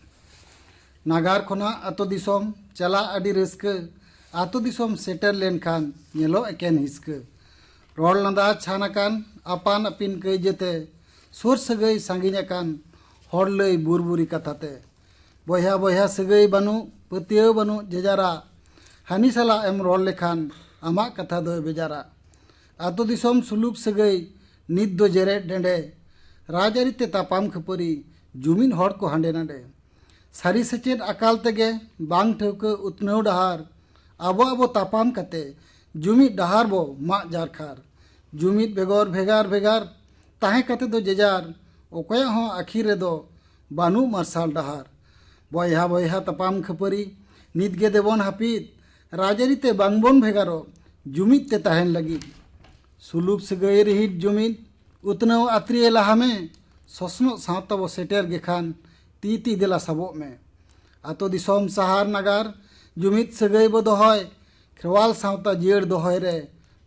ᱱᱟᱜᱟᱨ ᱠᱷᱚᱱᱟᱜ ᱟᱛᱳ ᱫᱤᱥᱚᱢ ᱪᱟᱞᱟᱜ ᱟᱹᱰᱤ ᱨᱟᱹᱥᱠᱟᱹ, ᱟᱛᱳ ᱫᱤᱥᱚᱢ ᱥᱮᱴᱮᱨ ᱞᱮᱱᱠᱷᱟᱱ ᱧᱮᱞᱚᱜ ᱮᱠᱮᱱ ᱦᱤᱥᱠᱟᱹ᱾ ᱨᱚᱲ ᱞᱟᱸᱫᱟ ᱪᱷᱟᱱ ᱟᱠᱟᱱ ᱟᱯᱟᱱ ᱟᱹᱯᱤᱱ ᱠᱟᱹᱭᱡᱟᱹᱛᱮ, ᱥᱩᱨ ᱥᱟᱹᱜᱟᱹᱭ ᱥᱟᱺᱜᱤᱧ ᱟᱠᱟᱱ ᱦᱚᱲ ᱞᱟᱹᱭ ᱵᱩᱨᱵᱩᱨᱤ ᱠᱟᱛᱷᱟ ᱛᱮ᱾ ᱵᱚᱭᱦᱟ ᱵᱚᱭᱦᱟ ᱥᱟᱹᱜᱟᱹᱭ ᱵᱟᱹᱱᱩᱜ, ᱯᱟᱹᱛᱭᱟᱹᱣ ᱵᱟᱹᱱᱩᱜ ᱡᱮᱡᱟᱨᱟ᱾ ᱦᱟᱹᱱᱤ ᱥᱟᱞᱟᱜ ᱮᱢ ᱨᱚᱲ ᱞᱮᱠᱷᱟᱱ ᱟᱢᱟᱜ ᱠᱟᱛᱷᱟ ᱫᱚᱭ ᱵᱮᱡᱟᱨᱟ᱾ ᱟᱛᱳ ᱫᱤᱥᱚᱢ ᱥᱩᱞᱩᱠ ᱥᱟᱹᱜᱟᱹᱭ ᱱᱤᱛ ᱫᱚ ᱡᱮᱨᱮᱫ ᱰᱮᱸᱰᱮ᱾ ᱨᱟᱡᱽᱟᱹᱨᱤ ᱛᱮ ᱛᱟᱯᱟᱢ ᱠᱷᱟᱹᱯᱟᱹᱨᱤ, ᱡᱩᱢᱤᱫ ᱦᱚᱲ ᱠᱚ ᱦᱟᱸᱰᱮ ᱱᱟᱰᱮ᱾ ᱥᱟᱹᱨᱤ ᱥᱮᱪᱮᱫ ᱟᱠᱟᱞ ᱛᱮᱜᱮ ᱵᱟᱝ ᱴᱷᱟᱹᱣᱠᱟᱹ ᱩᱛᱱᱟᱹᱣ ᱰᱟᱦᱟᱨ᱾ ᱟᱵᱚ ᱟᱵᱚ ᱛᱟᱯᱟᱢ ᱠᱟᱛᱮ ᱡᱩᱢᱤᱫ ᱰᱟᱦᱟᱨ ᱵᱚ ᱢᱟᱜ ᱡᱟᱨᱠᱷᱟᱨ᱾ ᱡᱩᱢᱤᱫ ᱵᱮᱜᱚᱨ ᱵᱷᱮᱜᱟᱨ ᱵᱷᱮᱜᱟᱨ ᱛᱟᱦᱮᱸ ᱠᱟᱛᱮ ᱫᱚ ᱡᱮᱡᱟᱨ, ᱚᱠᱚᱭᱟᱜ ᱦᱚᱸ ᱟᱹᱠᱷᱤᱨ ᱨᱮᱫᱚ ᱵᱟᱹᱱᱩᱜ ᱢᱟᱨᱥᱟᱞ ᱰᱟᱦᱟᱨ᱾ ᱵᱚᱭᱦᱟ ᱵᱚᱭᱦᱟ ᱛᱟᱯᱟᱢ ᱠᱷᱟᱹᱯᱟᱹᱨᱤ ᱱᱤᱛ ᱜᱮ ᱫᱮᱵᱚᱱ ᱦᱟᱹᱯᱤᱫ᱾ ᱨᱟᱡᱽᱟᱹᱨᱤ ᱛᱮ ᱵᱟᱝᱵᱚᱱ ᱵᱷᱮᱜᱟᱨᱚᱜ, ᱡᱩᱢᱤᱫ ᱛᱮ ᱛᱟᱦᱮᱱ ᱞᱟᱹᱜᱤᱫ᱾ ᱥᱩᱞᱩᱠ ᱥᱟᱹᱜᱟᱹᱭ ᱨᱤᱦᱤᱴ ᱡᱩᱢᱤᱫ, ᱩᱛᱱᱟᱹᱣ ᱟᱛᱨᱤᱭᱮ ᱞᱟᱦᱟ ᱢᱮ᱾ ᱥᱚᱥᱱᱚᱜ ᱥᱟᱶᱛᱟ ᱵᱚ ᱥᱮᱴᱮᱨ ᱜᱮᱠᱷᱟᱱ ᱛᱤ ᱛᱤ ᱫᱮᱞᱟ ᱥᱟᱵᱚᱜ ᱢᱮ᱾ ᱟᱛᱳ ᱫᱤᱥᱚᱢ ᱥᱟᱦᱟᱨ ᱱᱟᱜᱟᱨ ᱡᱩᱢᱤᱫ ᱥᱟᱹᱜᱟᱹᱭ ᱵᱚ ᱫᱚᱦᱚᱭ᱾ ᱠᱷᱮᱨᱣᱟᱞ ᱥᱟᱶᱛᱟ ᱡᱤᱭᱟᱹᱲ ᱫᱚᱦᱚᱭ ᱨᱮ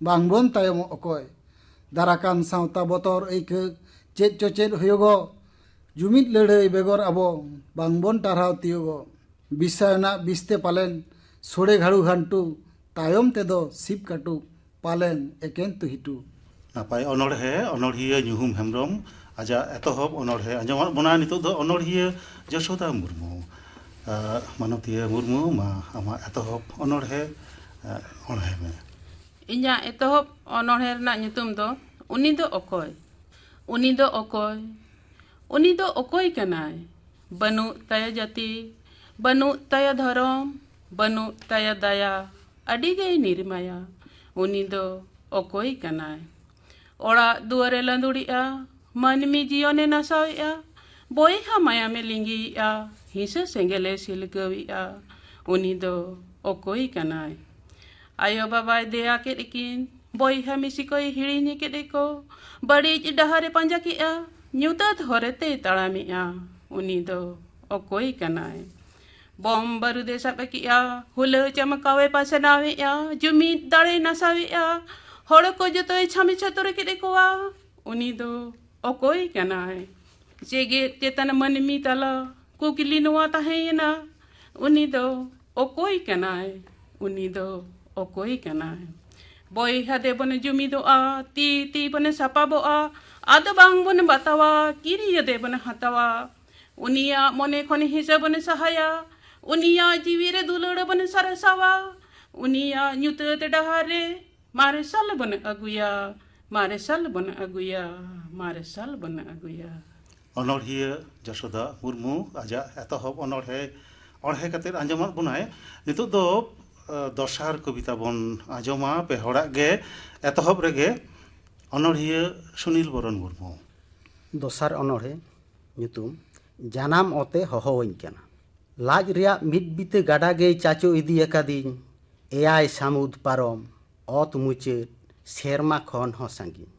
ᱵᱟᱝᱵᱚᱱ ᱛᱟᱭᱚᱢᱚᱜ ᱚᱠᱚᱭ᱾ ᱫᱟᱨᱟᱠᱟᱱ ᱥᱟᱶᱛᱟ ᱵᱚᱛᱚᱨ ᱟᱹᱭᱠᱟᱹ ᱪᱮᱫ ᱪᱚ ᱪᱮᱫ ᱦᱩᱭᱩᱜᱚᱜ᱾ ᱡᱩᱢᱤᱫ ᱞᱟᱹᱲᱦᱟᱹᱭ ᱵᱮᱜᱚᱨ ᱟᱵᱚ ᱵᱟᱝᱵᱚᱱ ᱴᱟᱨᱦᱟᱣ ᱛᱤᱭᱳᱜᱚᱜ᱾ ᱵᱤᱥᱟᱭᱚᱱᱟᱜ ᱵᱤᱥᱛᱮ ᱯᱟᱞᱮᱱ ᱥᱳᱲᱮ ᱜᱷᱟᱹᱲᱩ ᱜᱷᱟᱱᱴᱩ, ᱛᱟᱭᱚᱢ ᱛᱮᱫᱚ ᱥᱤᱵ ᱠᱟᱹᱴᱩᱵ ᱯᱟᱞᱮᱱ ᱮᱠᱮᱱ ᱛᱩᱦᱤᱴᱩ᱾ ᱱᱟᱯᱟᱭ ᱚᱱᱚᱬᱦᱮ, ᱚᱱᱚᱬᱦᱤᱭᱟᱹ ᱧᱩᱦᱩᱢ ᱦᱮᱢᱵᱨᱚᱢ ᱟᱡᱟᱜ ᱮᱛᱚᱦᱚᱵ ᱚᱱᱚᱬᱦᱮ ᱟᱸᱡᱚᱢᱟᱫ ᱵᱚᱱᱟ᱾ ᱱᱤᱛᱚᱜ ᱫᱚ ᱚᱱᱚᱬᱦᱤᱭᱟᱹ ᱡᱚᱥᱳᱫᱟ ᱢᱩᱨᱢᱩ᱾ ᱟᱸ, ᱢᱟᱱᱚᱛᱤᱭᱟᱹ ᱢᱩᱨᱢᱩ, ᱢᱟ ᱟᱢᱟᱜ ᱮᱛᱚᱦᱚᱵ ᱚᱱᱚᱬᱦᱮ, ᱟᱸ, ᱚᱬᱦᱮ ᱢᱮ᱾ ᱤᱧᱟᱹᱜ ᱮᱛᱚᱦᱚᱵ ᱚᱱᱚᱬᱦᱮ ᱨᱮᱱᱟᱜ ᱧᱩᱛᱩᱢ ᱫᱚ ᱩᱱᱤ ᱫᱚ ᱚᱠᱚᱭ? ᱩᱱᱤ ᱫᱚ ᱚᱠᱚᱭ? ᱩᱱᱤ ᱫᱚ ᱚᱠᱚᱭ ᱠᱟᱱᱟᱭ? ᱵᱟᱹᱱᱩᱜ ᱛᱟᱭᱟ ᱡᱟᱹᱛᱤ, ᱵᱟᱹᱱᱩᱜ ᱛᱟᱭᱟ ᱫᱷᱚᱨᱚᱢ, ᱵᱟᱹᱱᱩᱜ ᱛᱟᱭᱟ ᱫᱟᱭᱟ, ᱟᱹᱰᱤ ᱜᱮᱭ ᱱᱤᱨᱢᱟᱭᱟ᱾ ᱩᱱᱤ ᱫᱚ ᱚᱠᱚᱭ ᱠᱟᱱᱟᱭ? ᱚᱲᱟᱜ ᱫᱩᱣᱟᱹᱨᱮ ᱞᱟᱸᱫᱩᱲᱮᱜᱼᱟ, ᱢᱟᱹᱱᱢᱤ ᱡᱤᱭᱚᱱᱮ ᱱᱟᱥᱟᱣᱮᱜᱼᱟ, ᱵᱚᱭᱦᱟ ᱢᱟᱭᱟᱢᱮ ᱞᱤᱸᱜᱤᱭᱮᱜᱼᱟ, ᱦᱤᱸᱥᱟᱹ ᱥᱮᱸᱜᱮᱞᱮ ᱥᱤᱞᱜᱟᱹᱣᱮᱜᱼᱟ, ᱩᱱᱤ ᱫᱚ ᱚᱠᱚᱭ ᱠᱟᱱᱟᱭ? ᱟᱭᱳ ᱵᱟᱵᱟᱭ ᱫᱮᱭᱟ ᱠᱮᱫ ᱠᱤᱱ, ᱵᱚᱭᱦᱟ ᱢᱤᱥᱤ ᱠᱚᱭ ᱦᱤᱲᱤᱧ ᱠᱮᱫ ᱠᱚ, ᱵᱟᱹᱲᱤᱡ ᱰᱟᱦᱟᱨᱮ ᱯᱟᱸᱡᱟ ᱠᱮᱜᱼᱟ, ᱧᱩᱛᱟᱹᱛ ᱦᱚᱨᱮᱛᱮᱭ ᱛᱟᱲᱟᱢᱮᱜᱼᱟ, ᱩᱱᱤ ᱫᱚ ᱚᱠᱚᱭ ᱠᱟᱱᱟᱭ? ᱵᱚᱢ ᱵᱟᱹᱨᱩᱫᱮ ᱥᱟᱵ ᱠᱮᱜᱼᱟ, ᱦᱩᱞᱟᱹ ᱪᱟᱢᱠᱟᱣᱮ ᱯᱟᱥᱱᱟᱣᱮᱜᱼᱟ, ᱡᱩᱢᱤᱫ ᱫᱟᱲᱮᱭ ᱱᱟᱥᱟᱣᱮᱜᱼᱟ, ᱦᱚᱲ ᱠᱚ ᱡᱚᱛᱚᱭ ᱪᱷᱟᱢᱤ ᱪᱷᱟᱹᱛᱩᱨ ᱠᱮᱫ ᱠᱚᱣᱟ, ᱩᱱᱤ ᱫᱚ ᱚᱠᱚᱭ ᱠᱟᱱᱟᱭ? ᱡᱮᱜᱮᱛ ᱪᱮᱛᱟᱱ ᱢᱟᱹᱱᱢᱤ ᱛᱟᱞᱟ ᱠᱩᱠᱞᱤ ᱱᱚᱣᱟ ᱛᱟᱦᱮᱸᱭᱮᱱᱟ, ᱩᱱᱤ ᱫᱚ ᱚᱠᱚᱭ ᱠᱟᱱᱟᱭ? ᱩᱱᱤ ᱫᱚ ᱚᱠᱚᱭ ᱠᱟᱱᱟᱭ? ᱵᱚᱭᱦᱟ ᱫᱮᱵᱚᱱ ᱡᱩᱢᱤᱫᱚᱜᱼᱟ, ᱛᱤ ᱛᱤ ᱵᱚᱱ ᱥᱟᱯᱟᱵᱚᱜᱼᱟ, ᱟᱫᱚ ᱵᱟᱝ ᱵᱚᱱ ᱵᱟᱛᱟᱣᱟ, ᱠᱤᱨᱤᱭᱟᱹ ᱫᱮᱵᱚᱱ ᱦᱟᱛᱟᱣᱟ᱾ ᱩᱱᱤᱭᱟᱜ ᱢᱚᱱᱮ ᱠᱷᱚᱱ ᱦᱤᱥᱟᱹ ᱵᱚᱱ ᱥᱟᱦᱟᱭᱟ, ᱩᱱᱤᱭᱟᱜ ᱡᱤᱣᱤ ᱨᱮ ᱫᱩᱞᱟᱹᱲ ᱵᱚᱱ ᱥᱟᱨᱥᱟᱣᱟ, ᱩᱱᱤᱭᱟᱜ ᱧᱩᱛᱟᱹᱛ ᱰᱟᱦᱟᱨ ᱨᱮ ᱢᱟᱨᱥᱟᱞ ᱵᱚᱱ ᱟᱹᱜᱩᱭᱟ, ᱢᱟᱨᱥᱟᱞ ᱵᱚᱱ ᱟᱹᱜᱩᱭᱟ, ᱢᱟᱨᱥᱟᱞ ᱵᱚᱱ ᱟᱹᱜᱩᱭᱟ᱾ ᱚᱱᱚᱬᱦᱤᱭᱟᱹ ᱡᱚᱥᱳᱫᱟ ᱢᱩᱨᱢᱩ ᱟᱡᱟᱜ ᱮᱛᱚᱦᱚᱵ ᱚᱱᱚᱬᱦᱮ ᱚᱬᱦᱮ ᱠᱟᱛᱮᱫ ᱟᱸᱡᱚᱢᱟᱫ ᱵᱚᱱᱟᱭ᱾ ᱱᱤᱛᱚᱜ ᱫᱚ ᱫᱚᱥᱟᱨ ᱠᱚᱵᱤᱛᱟ ᱵᱚᱱ ᱟᱸᱡᱚᱢᱟ ᱯᱮ ᱦᱚᱲᱟᱜ ᱜᱮ᱾ ᱮᱛᱚᱦᱚᱵ ᱨᱮᱜᱮ ᱚᱱᱚᱬᱦᱤᱭᱟᱹ ᱥᱩᱱᱤᱞ ᱵᱚᱨᱚᱱ ᱢᱩᱨᱢᱩ᱾ ᱫᱚᱥᱟᱨ ᱚᱱᱚᱬᱦᱮ ᱧᱩᱛᱩᱢ ᱡᱟᱱᱟᱢ ᱚᱛᱮ ᱦᱚᱦᱚᱣᱟᱹᱧ ᱠᱟᱱᱟ᱾ ᱞᱟᱡ ᱨᱮᱭᱟᱜ ᱢᱤᱫ ᱵᱤᱛᱟᱹ ᱜᱟᱰᱟ ᱜᱮᱭ ᱪᱟᱪᱳ ᱤᱫᱤ ᱟᱠᱟᱫᱤᱧ, ᱮᱭᱟᱭ ᱥᱟᱹᱢᱩᱫ ᱯᱟᱨᱚᱢ, ᱚᱛ ᱢᱩᱪᱟᱹᱫ, ᱥᱮᱨᱢᱟ ᱠᱷᱚᱱ ᱦᱚᱸ ᱥᱟᱺᱜᱤᱧ᱾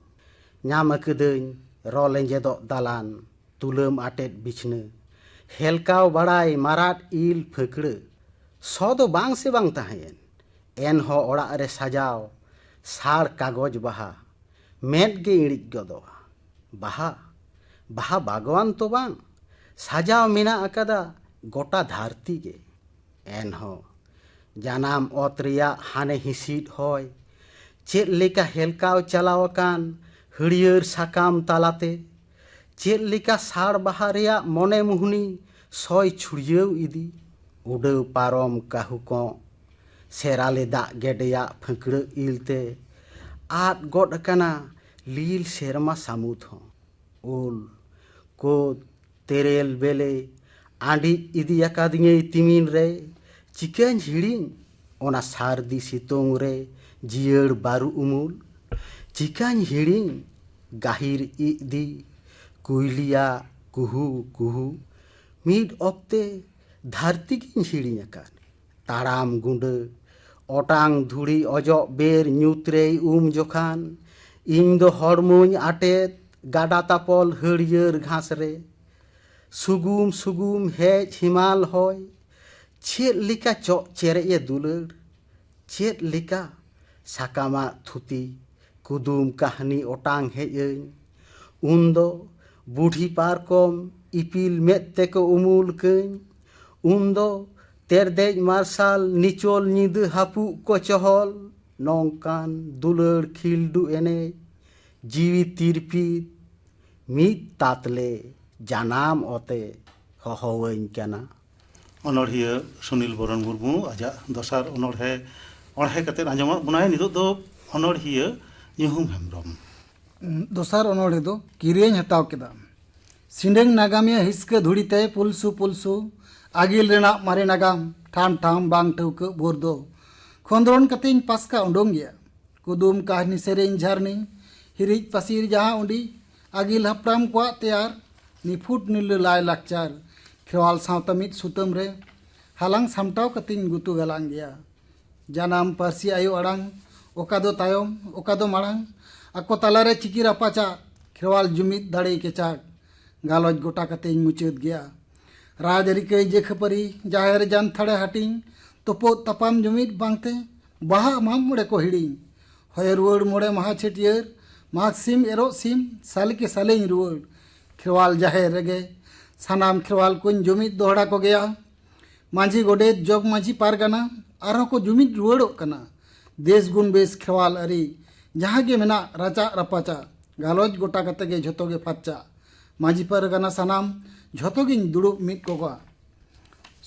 ᱧᱟᱢ ᱟᱠᱟᱫᱟᱹᱧ ᱨᱚ ᱞᱮᱸᱡᱮᱫᱚᱜ ᱫᱟᱞᱟᱱ, ᱛᱩᱞᱟᱹᱢ ᱟᱴᱮᱫ ᱵᱤᱪᱷᱱᱟᱹ, ᱦᱮᱞᱠᱟᱣ ᱵᱟᱲᱟᱭ ᱢᱟᱨᱟᱫ ᱤᱞ ᱯᱷᱟᱹᱠᱲᱟᱹ᱾ ᱥᱚ ᱫᱚ ᱵᱟᱝ ᱥᱮ ᱵᱟᱝ ᱛᱟᱦᱮᱸᱭᱮᱱ, ᱮᱱᱦᱚᱸ ᱚᱲᱟᱜ ᱨᱮ ᱥᱟᱡᱟᱣ ᱥᱟᱲ ᱠᱟᱜᱚᱡᱽ ᱵᱟᱦᱟ᱾ ᱢᱮᱫ ᱜᱮ ᱤᱬᱤᱡ ᱜᱚᱫᱚᱜᱼᱟ᱾ ᱵᱟᱦᱟ, ᱵᱟᱦᱟ ᱵᱟᱜᱽᱣᱟᱱ ᱛᱚ ᱵᱟᱝ, ᱥᱟᱡᱟᱣ ᱢᱮᱱᱟᱜ ᱟᱠᱟᱫᱟ ᱜᱚᱴᱟ ᱫᱷᱟᱹᱨᱛᱤ ᱜᱮ᱾ ᱮᱱᱦᱚᱸ ᱡᱟᱱᱟᱢ ᱚᱛ ᱨᱮᱭᱟᱜ ᱦᱟᱱᱮ ᱦᱤᱸᱥᱤᱫ ᱦᱚᱭ ᱪᱮᱫ ᱞᱮᱠᱟ ᱦᱮᱞᱠᱟᱣ ᱪᱟᱞᱟᱣ ᱟᱠᱟᱱ ᱦᱟᱹᱨᱭᱟᱹᱲ ᱥᱟᱠᱟᱢ ᱛᱟᱞᱟᱛᱮ, ᱪᱮᱫ ᱞᱮᱠᱟ ᱥᱟᱲ ᱵᱟᱦᱟ ᱨᱮᱭᱟᱜ ᱢᱚᱱᱮ ᱢᱩᱦᱱᱤ ᱥᱚᱭ ᱪᱷᱩᱲᱭᱟᱹᱣ ᱤᱫᱤ, ᱩᱰᱟᱹᱣ ᱯᱟᱨᱚᱢ ᱠᱟᱹᱦᱩ ᱠᱚᱸᱜ, ᱥᱮᱨᱟᱞᱮ ᱫᱟᱜ ᱜᱮᱰᱮᱭᱟᱜ ᱯᱷᱟᱹᱠᱲᱟᱹᱜ ᱤᱞᱛᱮ ᱟᱫ ᱜᱚᱫ ᱟᱠᱟᱱᱟ ᱞᱤᱞ ᱥᱮᱨᱢᱟ ᱥᱟᱹᱢᱩᱫ ᱦᱚᱸ᱾ ᱩᱞ, ᱠᱩᱫ, ᱛᱮᱨᱮᱞ ᱵᱮᱞᱮ ᱟᱸᱰᱤᱡ ᱤᱫᱤ ᱟᱠᱟᱫᱤᱧᱟᱹᱭ ᱛᱤᱢᱤᱱ ᱨᱮ᱾ ᱪᱤᱠᱟᱹᱧ ᱦᱤᱲᱤᱧ ᱚᱱᱟ ᱥᱟᱹᱨᱫᱤ ᱥᱤᱛᱩᱝ ᱨᱮ ᱡᱤᱭᱟᱹᱲ ᱵᱟᱹᱨᱩ ᱩᱢᱩᱞ? ᱪᱤᱠᱟᱹᱧ ᱦᱤᱲᱤᱧ ᱜᱟᱹᱦᱤᱨ ᱤᱡ ᱫᱤ ᱠᱩᱭᱞᱤᱭᱟᱜ ᱠᱩᱦᱩ ᱠᱩᱦᱩ ᱢᱤᱫ ᱚᱠᱛᱮ ᱫᱷᱟᱹᱨᱛᱤ ᱜᱤᱧ ᱦᱤᱲᱤᱧ ᱟᱠᱟᱫ᱾ ᱛᱟᱲᱟᱢ ᱜᱩᱸᱰᱟᱹ ᱚᱴᱟᱝ ᱫᱷᱩᱲᱤ ᱚᱡᱚᱜ ᱵᱮᱨ ᱧᱩᱛ ᱨᱮᱭ ᱩᱢ ᱡᱚᱠᱷᱟᱱ, ᱤᱧ ᱫᱚ ᱦᱚᱲᱢᱚᱧ ᱟᱴᱮᱫ ᱜᱟᱰᱟ ᱛᱟᱯᱚᱞ ᱦᱟᱹᱨᱭᱟᱹᱲ ᱜᱷᱟᱥ ᱨᱮ᱾ ᱥᱩᱜᱩᱢ ᱥᱩᱜᱩᱢ ᱦᱮᱡ ᱦᱤᱢᱟᱞ ᱦᱚᱭ ᱪᱮᱫ ᱞᱮᱠᱟ ᱪᱚᱜ ᱪᱮᱨᱮᱡ ᱮ ᱫᱩᱞᱟᱹᱲ᱾ ᱪᱮᱫ ᱞᱮᱠᱟ ᱥᱟᱠᱟᱢᱟᱜ ᱛᱷᱩᱛᱤ ᱠᱩᱫᱩᱢ ᱠᱟᱹᱦᱱᱤ ᱚᱴᱟᱝ ᱦᱮᱡ ᱟᱹᱧ᱾ ᱩᱱᱫᱚ ᱵᱩᱰᱷᱤ ᱯᱟᱨᱠᱚᱢ ᱤᱯᱤᱞ ᱢᱮᱫ ᱛᱮᱠᱚ ᱩᱢᱩᱞ ᱠᱟᱹᱧ᱾ ᱩᱱᱫᱚ ᱛᱮᱨᱫᱮᱡ ᱢᱟᱨᱥᱟᱞ ᱱᱤᱪᱚᱞ ᱧᱤᱫᱟᱹ ᱦᱟᱹᱯᱩᱜ ᱠᱚ ᱪᱚᱦᱚᱞ᱾ ᱱᱚᱝᱠᱟᱱ ᱫᱩᱞᱟᱹᱲ ᱠᱷᱤᱞᱰᱩ ᱮᱱᱮᱡ ᱡᱤᱣᱤ ᱛᱤᱨᱯᱤᱛ ᱢᱤᱫ ᱛᱟᱛᱞᱮ ᱡᱟᱱᱟᱢ ᱚᱛᱮ ᱦᱚᱦᱚᱣᱟᱹᱧ ᱠᱟᱱᱟ᱾ ᱚᱱᱚᱬᱦᱤᱭᱟᱹ ᱥᱩᱱᱤᱞ ᱵᱚᱨᱚᱱ ᱢᱩᱨᱢᱩ ᱟᱡᱟᱜ ᱫᱚᱥᱟᱨ ᱚᱱᱚᱬᱦᱮ ᱚᱬᱦᱮ ᱠᱟᱛᱮ ᱟᱸᱡᱚᱢᱟᱜ ᱵᱚᱱᱟᱭ ᱱᱤᱛᱚᱜ ᱫᱚ ᱚᱱᱚᱬᱦᱤᱭᱟᱹ ᱧᱩᱦᱩᱢ ᱦᱮᱢᱵᱨᱚᱢ᱾ ᱫᱚᱥᱟᱨ ᱚᱱᱚᱬᱦᱮ ᱫᱚ ᱠᱤᱨᱤᱧ ᱦᱟᱛᱟᱣ ᱠᱮᱫᱟ᱾ ᱥᱤᱸᱰᱮᱝ ᱱᱟᱜᱟᱢᱤᱭᱟᱹ ᱦᱤᱥᱠᱟᱹ ᱫᱷᱩᱲᱤ ᱛᱮ ᱯᱩᱞᱥᱩ ᱯᱩᱞᱥᱩ ᱟᱹᱜᱤᱞ ᱨᱮᱱᱟᱜ ᱢᱟᱨᱮ ᱱᱟᱜᱟᱢ ᱴᱷᱟᱢ ᱴᱷᱟᱢ ᱵᱟᱝ ᱴᱷᱟᱹᱣᱠᱟᱹᱜ ᱵᱷᱳᱨ ᱫᱚ ᱠᱷᱚᱸᱫᱽᱨᱚᱱ ᱠᱟᱛᱮᱧ ᱯᱟᱥᱠᱟ ᱩᱰᱩᱝ ᱜᱮᱭᱟ᱾ ᱠᱩᱫᱩᱢ ᱠᱟᱹᱦᱱᱤ ᱥᱮᱨᱮᱧ ᱡᱷᱟᱨᱱᱤ ᱦᱤᱨᱤᱡ ᱯᱟᱹᱥᱤᱨ ᱡᱟᱦᱟᱸ ᱩᱰᱤ ᱟᱹᱜᱤᱞ ᱦᱟᱯᱲᱟᱢ ᱠᱚᱣᱟᱜ ᱛᱮᱭᱟᱨ ᱱᱤᱯᱷᱩᱴ ᱱᱤᱞᱟᱹ ᱞᱟᱭ ᱞᱟᱠᱪᱟᱨ ᱠᱷᱮᱨᱣᱟᱞ ᱥᱟᱶᱛᱟ ᱢᱤᱫ ᱥᱩᱛᱟᱹᱢ ᱨᱮ ᱦᱟᱞᱟᱝ ᱥᱟᱢᱴᱟᱣ ᱠᱟᱛᱮᱧ ᱜᱩᱛᱩ ᱜᱟᱞᱟᱝ ᱜᱮᱭᱟ᱾ ᱡᱟᱱᱟᱢ ᱯᱟᱹᱨᱥᱤ ᱟᱭᱳ ᱟᱲᱟᱝ, ᱚᱠᱟ ᱫᱚ ᱛᱟᱭᱚᱢ, ᱚᱠᱟ ᱫᱚ ᱢᱟᱲᱟᱝ, ᱟᱠᱚ ᱛᱟᱞᱟᱨᱮ ᱪᱤᱠᱤ ᱨᱟᱯᱟᱪᱟᱜ, ᱠᱷᱮᱨᱣᱟᱞ ᱡᱩᱢᱤᱫ ᱫᱟᱲᱮ ᱠᱮᱪᱟᱜ, ᱜᱟᱞᱚᱪ ᱜᱚᱴᱟ ᱠᱟᱛᱮᱧ ᱢᱩᱪᱟᱹᱫ ᱜᱮᱭᱟ᱾ ᱨᱟᱡᱽᱟᱹᱨᱤ ᱠᱟᱹᱭᱡᱟᱹ ᱠᱷᱟᱹᱯᱟᱹᱨᱤ, ᱡᱟᱦᱮᱨ ᱡᱟᱱᱛᱷᱟᱲᱮ ᱦᱟᱹᱴᱤᱧ, ᱛᱩᱯᱩᱫ ᱛᱟᱯᱟᱢ ᱡᱩᱢᱤᱫ ᱵᱟᱝᱛᱮ, ᱵᱟᱦᱟ ᱢᱟᱜ ᱢᱚᱬᱮ ᱠᱚ ᱦᱤᱲᱤᱧ, ᱦᱚᱭ ᱨᱩᱣᱟᱹᱲ ᱢᱚᱬᱮ ᱢᱟᱦᱟ ᱪᱷᱟᱹᱴᱭᱟᱹᱨ, ᱢᱟᱜᱽ ᱥᱤᱢ ᱮᱨᱚᱜ ᱥᱤᱢ, ᱥᱟᱞᱮ ᱠᱮ ᱥᱟᱞᱮᱧ ᱨᱩᱣᱟᱹᱲ, ᱠᱷᱮᱨᱣᱟᱞ ᱡᱟᱦᱮᱨ ᱨᱮᱜᱮ, ᱥᱟᱱᱟᱢ ᱠᱷᱮᱨᱣᱟᱞ ᱠᱚᱧ ᱡᱩᱢᱤᱫ ᱫᱚᱦᱲᱟ ᱠᱚᱜᱮᱭᱟ᱾ ᱢᱟᱹᱡᱷᱤ ᱜᱚᱰᱮᱛ ᱡᱚᱜᱽ ᱢᱟᱹᱡᱷᱤ ᱯᱟᱨᱜᱟᱱᱟ ᱟᱨᱦᱚᱸ ᱠᱚ ᱡᱩᱢᱤᱫ ᱨᱩᱣᱟᱹᱲᱚᱜ ᱠᱟᱱᱟ᱾ ᱫᱮᱥ ᱜᱩᱱ ᱵᱮᱥ ᱠᱷᱮᱨᱣᱟᱞ ᱟᱹᱨᱤ ᱡᱟᱦᱟᱸ ᱜᱮ ᱢᱮᱱᱟᱜ ᱨᱟᱪᱟᱜ ᱨᱟᱯᱟᱪᱟᱜ ᱜᱟᱞᱚᱪ ᱜᱚᱴᱟ ᱠᱟᱛᱮ ᱜᱮ ᱡᱷᱚᱛᱚ ᱜᱮ ᱯᱷᱟᱨᱪᱟᱜ᱾ ᱢᱟᱹᱡᱷᱤ ᱯᱟᱨᱜᱟᱱᱟ ᱥᱟᱱᱟᱢ ᱡᱷᱚᱛᱚ ᱜᱤᱧ ᱫᱩᱲᱩᱵ ᱢᱤᱫ ᱠᱚᱜᱟ᱾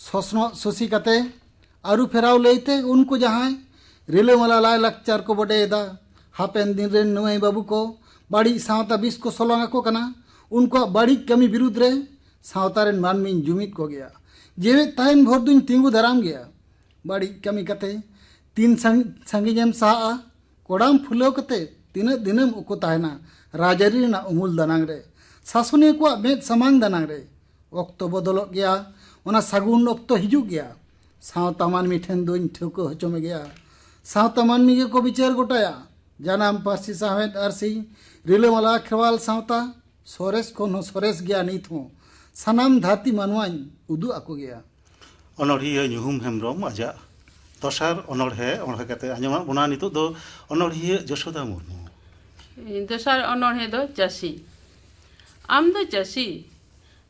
ᱥᱚᱥᱱᱚᱜ ᱥᱚᱥᱤ ᱠᱟᱛᱮ ᱟᱹᱨᱩ ᱯᱷᱮᱨᱟᱣ ᱞᱟᱹᱭᱛᱮ ᱩᱱᱠᱩ ᱡᱟᱦᱟᱸᱭ ᱨᱤᱞᱟᱹᱢᱟᱞᱟ ᱞᱟᱭ ᱞᱟᱠᱪᱟᱨ ᱠᱚ ᱵᱚᱰᱮᱭᱮᱫᱟ, ᱦᱟᱯᱮᱱ ᱫᱤᱱ ᱨᱮᱱ ᱱᱩᱭ ᱵᱟᱹᱵᱩ ᱠᱚ ᱵᱟᱹᱲᱤᱡ ᱥᱟᱶᱛᱟ ᱵᱤᱥ ᱠᱚ ᱥᱚᱞᱚᱝ ᱟᱠᱚ ᱠᱟᱱᱟ, ᱩᱱᱠᱩᱣᱟᱜ ᱵᱟᱹᱲᱤᱡ ᱠᱟᱹᱢᱤ ᱵᱤᱨᱩᱫᱽ ᱨᱮ ᱥᱟᱶᱛᱟ ᱨᱮᱱ ᱢᱟᱹᱱᱢᱤᱧ ᱡᱩᱢᱤᱫ ᱠᱚᱜᱮᱭᱟ᱾ ᱡᱮᱣᱮᱫ ᱛᱟᱦᱮᱱ ᱵᱷᱳᱨ ᱫᱩᱧ ᱛᱤᱸᱜᱩ ᱫᱟᱨᱟᱢ ᱜᱮᱭᱟ᱾ ᱵᱟᱹᱲᱤᱡ ᱠᱟᱹᱢᱤ ᱠᱟᱛᱮ ᱛᱤᱱ ᱥᱟᱺᱜᱤᱧ ᱮᱢ ᱥᱟᱦᱟᱜᱼᱟ? ᱠᱚᱲᱟᱢ ᱯᱷᱩᱞᱟᱹᱣ ᱠᱟᱛᱮ ᱛᱤᱱᱟᱹᱜ ᱫᱤᱱᱮᱢ ᱩᱠᱩ ᱛᱟᱦᱮᱱᱟ ᱨᱟᱡᱽᱟᱹᱨᱤ ᱨᱮᱱᱟᱜ ᱩᱢᱩᱞ ᱫᱟᱱᱟᱝ ᱨᱮ? ᱥᱟᱥᱚᱱᱤᱭᱟᱹ ᱠᱚᱣᱟᱜ ᱢᱮᱫ ᱥᱟᱢᱟᱝ ᱫᱟᱱᱟᱝ ᱨᱮ ᱚᱠᱛᱚ ᱵᱚᱫᱚᱞᱚᱜ ᱜᱮᱭᱟ, ᱚᱱᱟ ᱥᱟᱹᱜᱩᱱ ᱚᱠᱛᱚ ᱦᱤᱡᱩᱜ ᱜᱮᱭᱟ᱾ ᱥᱟᱶᱛᱟ ᱢᱟᱹᱱᱢᱤ ᱴᱷᱮᱱ ᱫᱚᱧ ᱴᱷᱟᱹᱣᱠᱟᱹ ᱦᱚᱪᱚ ᱢᱮᱜᱮᱭᱟ, ᱥᱟᱶᱛᱟ ᱢᱟᱹᱱᱢᱤ ᱜᱮᱠᱚ ᱵᱤᱪᱟᱹᱨ ᱜᱚᱴᱟᱭᱟ᱾ ᱡᱟᱱᱟᱢ ᱯᱟᱹᱨᱥᱤ ᱥᱟᱶᱦᱮᱫ ᱟᱹᱨᱥᱤ, ᱨᱤᱞᱟᱹᱢᱟᱞᱟ ᱠᱷᱮᱨᱣᱟᱞ ᱥᱟᱶᱛᱟ, ᱥᱚᱨᱮᱥ ᱠᱷᱚᱱ ᱦᱚᱸ ᱥᱚᱨᱮᱥ ᱜᱮᱭᱟ ᱱᱤᱛ ᱦᱚᱸ, ᱥᱟᱱᱟᱢ ᱫᱷᱟᱹᱨᱛᱤ ᱢᱟᱱᱣᱟᱧ ᱩᱫᱩᱜ ᱟᱠᱚ ᱜᱮᱭᱟ᱾ ᱚᱱᱚᱬᱦᱤᱭᱟᱹ ᱧᱩᱦᱩᱢ ᱦᱮᱢᱵᱽᱨᱚᱢ ᱟᱡᱟᱜ ᱫᱚᱥᱟᱨ ᱚᱱᱚᱬᱦᱮ ᱚᱱᱚᱬᱦᱮ ᱠᱟᱛᱮ ᱟᱸᱡᱚᱢᱟᱜ ᱵᱚᱱᱟ ᱱᱤᱛᱚᱜ ᱫᱚ ᱚᱱᱚᱬᱦᱤᱭᱟᱹ ᱡᱚᱥᱳᱫᱟ ᱢᱩᱨᱢᱩ᱾ ᱫᱚᱥᱟᱨ ᱚᱱᱚᱬᱦᱮ ᱫᱚ ᱪᱟᱹᱥᱤ᱾ ᱟᱢ ᱫᱚ ᱪᱟᱹᱥᱤ,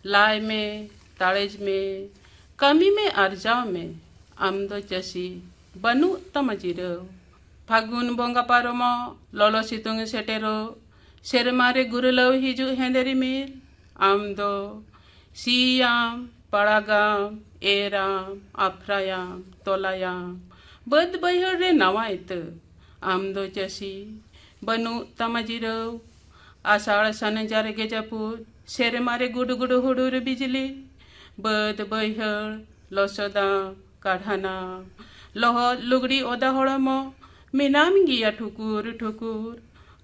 ᱞᱟᱭ ᱢᱮ, ᱛᱟᱲᱮᱡ ᱢᱮ, ᱠᱟᱹᱢᱤ ᱢᱮ, ᱟᱨᱡᱟᱣ ᱢᱮ, ᱟᱢ ᱫᱚ ᱪᱟᱹᱥᱤ, ᱵᱟᱹᱱᱩᱜ ᱛᱟᱢᱟ ᱡᱤᱨᱟᱹᱣ᱾ ᱯᱷᱟᱹᱜᱩᱱ ᱵᱚᱸᱜᱟ ᱯᱟᱨᱚᱢᱚᱜ, ᱞᱚᱞᱚ ᱥᱤᱛᱩᱝ ᱥᱮᱴᱮᱨᱚᱜ, ᱥᱮᱨᱢᱟ ᱨᱮ ᱜᱩᱨᱞᱟᱹᱣ ᱦᱤᱡᱩᱜ ᱦᱮᱸᱫᱮ ᱨᱤᱢᱤᱞ᱾ ᱟᱢ ᱫᱚ ᱥᱤᱭᱟᱢ, ᱯᱟᱲᱟᱜᱟᱢ, ᱮᱨᱟᱢ, ᱟᱯᱷᱨᱟᱭᱟᱢ, ᱛᱚᱞᱟᱭᱟᱢ, ᱵᱟᱹᱫᱽ ᱵᱟᱹᱭᱦᱟᱹᱲ ᱨᱮ ᱱᱟᱣᱟ ᱤᱛᱟᱹ᱾ ᱟᱢ ᱫᱚ ᱪᱟᱹᱥᱤ, ᱵᱟᱹᱱᱩᱜ ᱛᱟᱢᱟ ᱡᱤᱨᱟᱹᱣ᱾ ᱟᱥᱟᱲ ᱥᱟᱱ ᱡᱟᱨᱜᱮ ᱡᱟᱹᱯᱩᱫ, ᱥᱮᱨᱢᱟ ᱨᱮ ᱜᱩᱰᱩ ᱜᱩᱰᱩ ᱦᱩᱰᱩᱨ ᱵᱤᱡᱽᱞᱤ, ᱵᱟᱹᱫᱽ ᱵᱟᱹᱭᱦᱟᱹᱲ ᱞᱚᱥᱚᱫᱟᱢ, ᱠᱟᱲᱦᱟᱱᱟᱢ, ᱞᱚᱦᱚᱫ ᱞᱩᱜᱽᱲᱤ ᱚᱫᱟ ᱦᱚᱲᱢᱚ, ᱢᱮᱱᱟᱢ ᱜᱮᱭᱟ ᱴᱷᱩᱠᱩᱨ ᱴᱷᱩᱠᱩᱨ᱾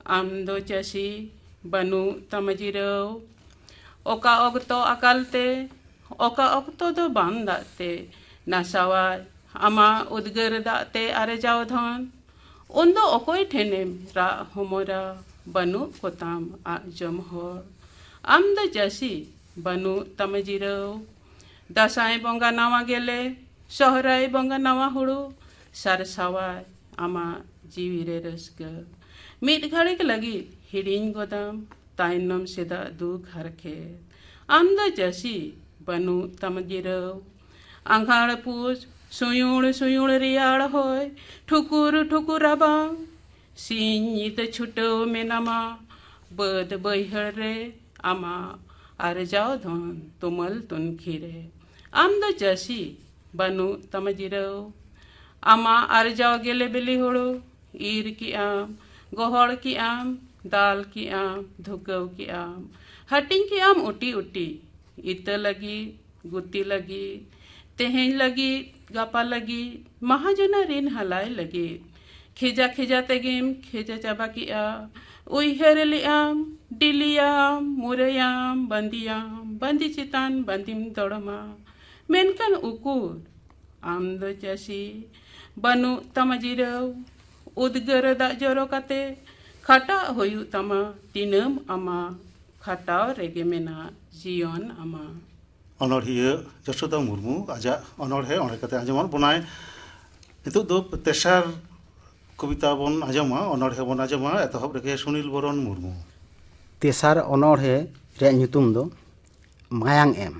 ᱟᱢ ᱫᱚ ᱪᱟᱹᱥᱤ, ᱵᱟᱹᱱᱩᱜ ᱛᱟᱢᱟ ᱡᱤᱨᱟᱹᱣ᱾ ᱚᱠᱟ ᱚᱠᱛᱚ ᱟᱠᱟᱞ ᱛᱮ, ᱚᱠᱟ ᱚᱠᱛᱚ ᱫᱚ ᱵᱟᱱ ᱫᱟᱜ ᱛᱮ ᱱᱟᱥᱟᱣᱟᱭ ᱟᱢᱟᱜ ᱩᱫᱽᱜᱟᱹᱨ ᱫᱟᱜ ᱛᱮ ᱟᱨᱮᱡᱟᱣ ᱫᱷᱚᱱ᱾ ᱩᱱᱫᱚ ᱚᱠᱚᱭ ᱴᱷᱮᱱᱮᱢ ᱨᱟᱜ ᱦᱚᱢᱚᱨᱟ, ᱵᱟᱹᱱᱩᱜ ᱠᱚᱛᱟᱢ ᱟᱜ ᱡᱚᱢ ᱦᱚᱲ᱾ ᱟᱢ ᱫᱚ ᱪᱟᱹᱥᱤ, ᱵᱟᱹᱱᱩᱜ ᱛᱟᱢᱟ ᱡᱤᱨᱟᱹᱣ᱾ ᱫᱟᱸᱥᱟᱭ ᱵᱚᱸᱜᱟ ᱱᱟᱣᱟ ᱜᱮᱞᱮ, ᱥᱚᱦᱨᱟᱭ ᱵᱚᱸᱜᱟ ᱱᱟᱣᱟ ᱦᱩᱲᱩ, ᱥᱟᱨᱥᱟᱣᱟᱭ ᱟᱢᱟᱜ ᱡᱤᱣᱤ ᱨᱮ ᱨᱟᱹᱥᱠᱟᱹ᱾ ᱢᱤᱫ ᱜᱷᱟᱹᱲᱤᱠ ᱞᱟᱹᱜᱤᱫ ᱦᱤᱲᱤᱧ ᱜᱚᱫᱟᱢ ᱛᱟᱭᱱᱚᱢ ᱥᱮᱫᱟᱜ ᱫᱩᱠ ᱦᱟᱨᱠᱮᱛ᱾ ᱟᱢ ᱫᱚ ᱪᱟᱹᱥᱤ, ᱵᱟᱹᱱᱩᱜ ᱛᱟᱢᱟ ᱡᱤᱨᱟᱹᱣ᱾ ᱟᱸᱜᱷᱟᱲ ᱯᱩᱥ ᱥᱩᱭᱩᱲ ᱥᱩᱭᱩᱲ ᱨᱮᱭᱟᱲ ᱦᱚᱭ, ᱴᱷᱩᱠᱩᱨ ᱴᱷᱩᱠᱩᱨ ᱨᱟᱵᱟᱝ, ᱥᱤᱧ ᱧᱤᱫᱟᱹ ᱪᱷᱩᱴᱟᱹᱣ ᱢᱮᱱᱟᱢᱟ ᱵᱟᱹᱫᱽ ᱵᱟᱹᱭᱦᱟᱹᱲ ᱨᱮ ᱟᱢᱟᱜ ᱟᱨᱡᱟᱣ ᱫᱷᱚᱱ ᱛᱩᱢᱟᱹᱞ ᱛᱩᱱᱠᱷᱤ ᱨᱮ᱾ ᱟᱢ ᱫᱚ ᱪᱟᱹᱥᱤ, ᱵᱟᱹᱱᱩᱜ ᱛᱟᱢᱟ ᱡᱤᱨᱟᱹᱣ᱾ ᱟᱢᱟᱜ ᱟᱨᱡᱟᱣ ᱜᱮᱞᱮ ᱵᱤᱞᱤ ᱦᱩᱲᱩ ᱤᱨ ᱠᱮᱜ ᱟᱢ, ᱜᱚᱦᱚᱲ ᱠᱮᱜ ᱟᱢ, ᱫᱟᱞ ᱠᱮᱜ ᱟᱢ, ᱫᱷᱩᱠᱟᱹᱣ ᱠᱮᱜ ᱟᱢ, ᱦᱟᱹᱴᱤᱧ ᱠᱮᱜ ᱟᱢ ᱩᱴᱤ ᱩᱴᱤ, ᱤᱛᱟᱹ ᱞᱟᱹᱜᱤᱫ, ᱜᱩᱛᱤ ᱞᱟᱹᱜᱤᱫ, ᱛᱮᱦᱮᱧ ᱞᱟᱹᱜᱤᱫ, ᱜᱟᱯᱟ ᱞᱟᱹᱜᱤᱫ, ᱢᱟᱦᱟᱡᱚᱱᱟ ᱨᱤᱱ ᱦᱟᱞᱟᱭ ᱞᱟᱹᱜᱤᱫ᱾ ᱠᱷᱮᱡᱟ ᱠᱷᱮᱡᱟ ᱛᱮᱜᱮᱢ ᱠᱷᱮᱡᱟ ᱪᱟᱵᱟ ᱠᱮᱜᱼᱟ᱾ ᱩᱭᱦᱟᱹᱨ ᱞᱮᱜᱼᱟᱢ, ᱰᱤᱞᱤᱭᱟᱢ, ᱢᱩᱨᱟᱹᱭᱟᱢ, ᱵᱟᱸᱫᱤᱭᱟᱢ, ᱵᱟᱸᱫᱤ ᱪᱮᱛᱟᱱ ᱵᱟᱸᱫᱤᱢ ᱫᱚᱲᱚᱢᱟ᱾ ᱢᱮᱱᱠᱷᱟᱱ ᱩᱠᱩᱨ, ᱟᱢ ᱫᱚ ᱪᱟᱹᱥᱤ, ᱵᱟᱹᱱᱩᱜ ᱛᱟᱢᱟ ᱡᱤᱨᱟᱹᱣ᱾ ᱩᱫᱽᱜᱟᱹᱨ ᱫᱟᱜ ᱡᱚᱨᱚ ᱠᱟᱛᱮ ᱠᱷᱟᱴᱟᱜ ᱦᱩᱭᱩᱜ ᱛᱟᱢᱟ, ᱫᱤᱱᱟᱹᱢ ᱟᱢᱟᱜ ᱠᱷᱟᱴᱟᱣ ᱨᱮᱜᱮ ᱢᱮᱱᱟᱜ ᱡᱤᱭᱚᱱ ᱟᱢᱟᱜ᱾ ᱚᱱᱚᱬᱦᱤᱭᱟᱹ ᱡᱚᱥᱳᱫᱟ ᱢᱩᱨᱢᱩ ᱟᱡᱟᱜ ᱚᱱᱚᱬᱦᱮ ᱚᱸᱰᱮ ᱠᱟᱛᱮ ᱟᱸᱡᱚᱢᱟᱫ ᱵᱚᱱᱟᱭ᱾ ᱱᱤᱛᱚᱜ ᱫᱚ ᱛᱮᱥᱟᱨ ᱠᱚᱵᱤᱛᱟ ᱵᱚᱱ ᱟᱸᱡᱚᱢᱟ, ᱚᱱᱚᱬᱦᱮ ᱵᱚᱱ ᱟᱸᱡᱚᱢᱟ᱾ ᱮᱛᱚᱦᱚᱵ ᱨᱮᱜᱮ ᱥᱩᱱᱤᱞ ᱵᱚᱨᱚᱱ ᱢᱩᱨᱢᱩ᱾ ᱛᱮᱥᱟᱨ ᱚᱱᱚᱬᱦᱮ ᱨᱮᱭᱟᱜ ᱧᱩᱛᱩᱢ ᱫᱚ ᱢᱟᱭᱟᱝ ᱮᱢ᱾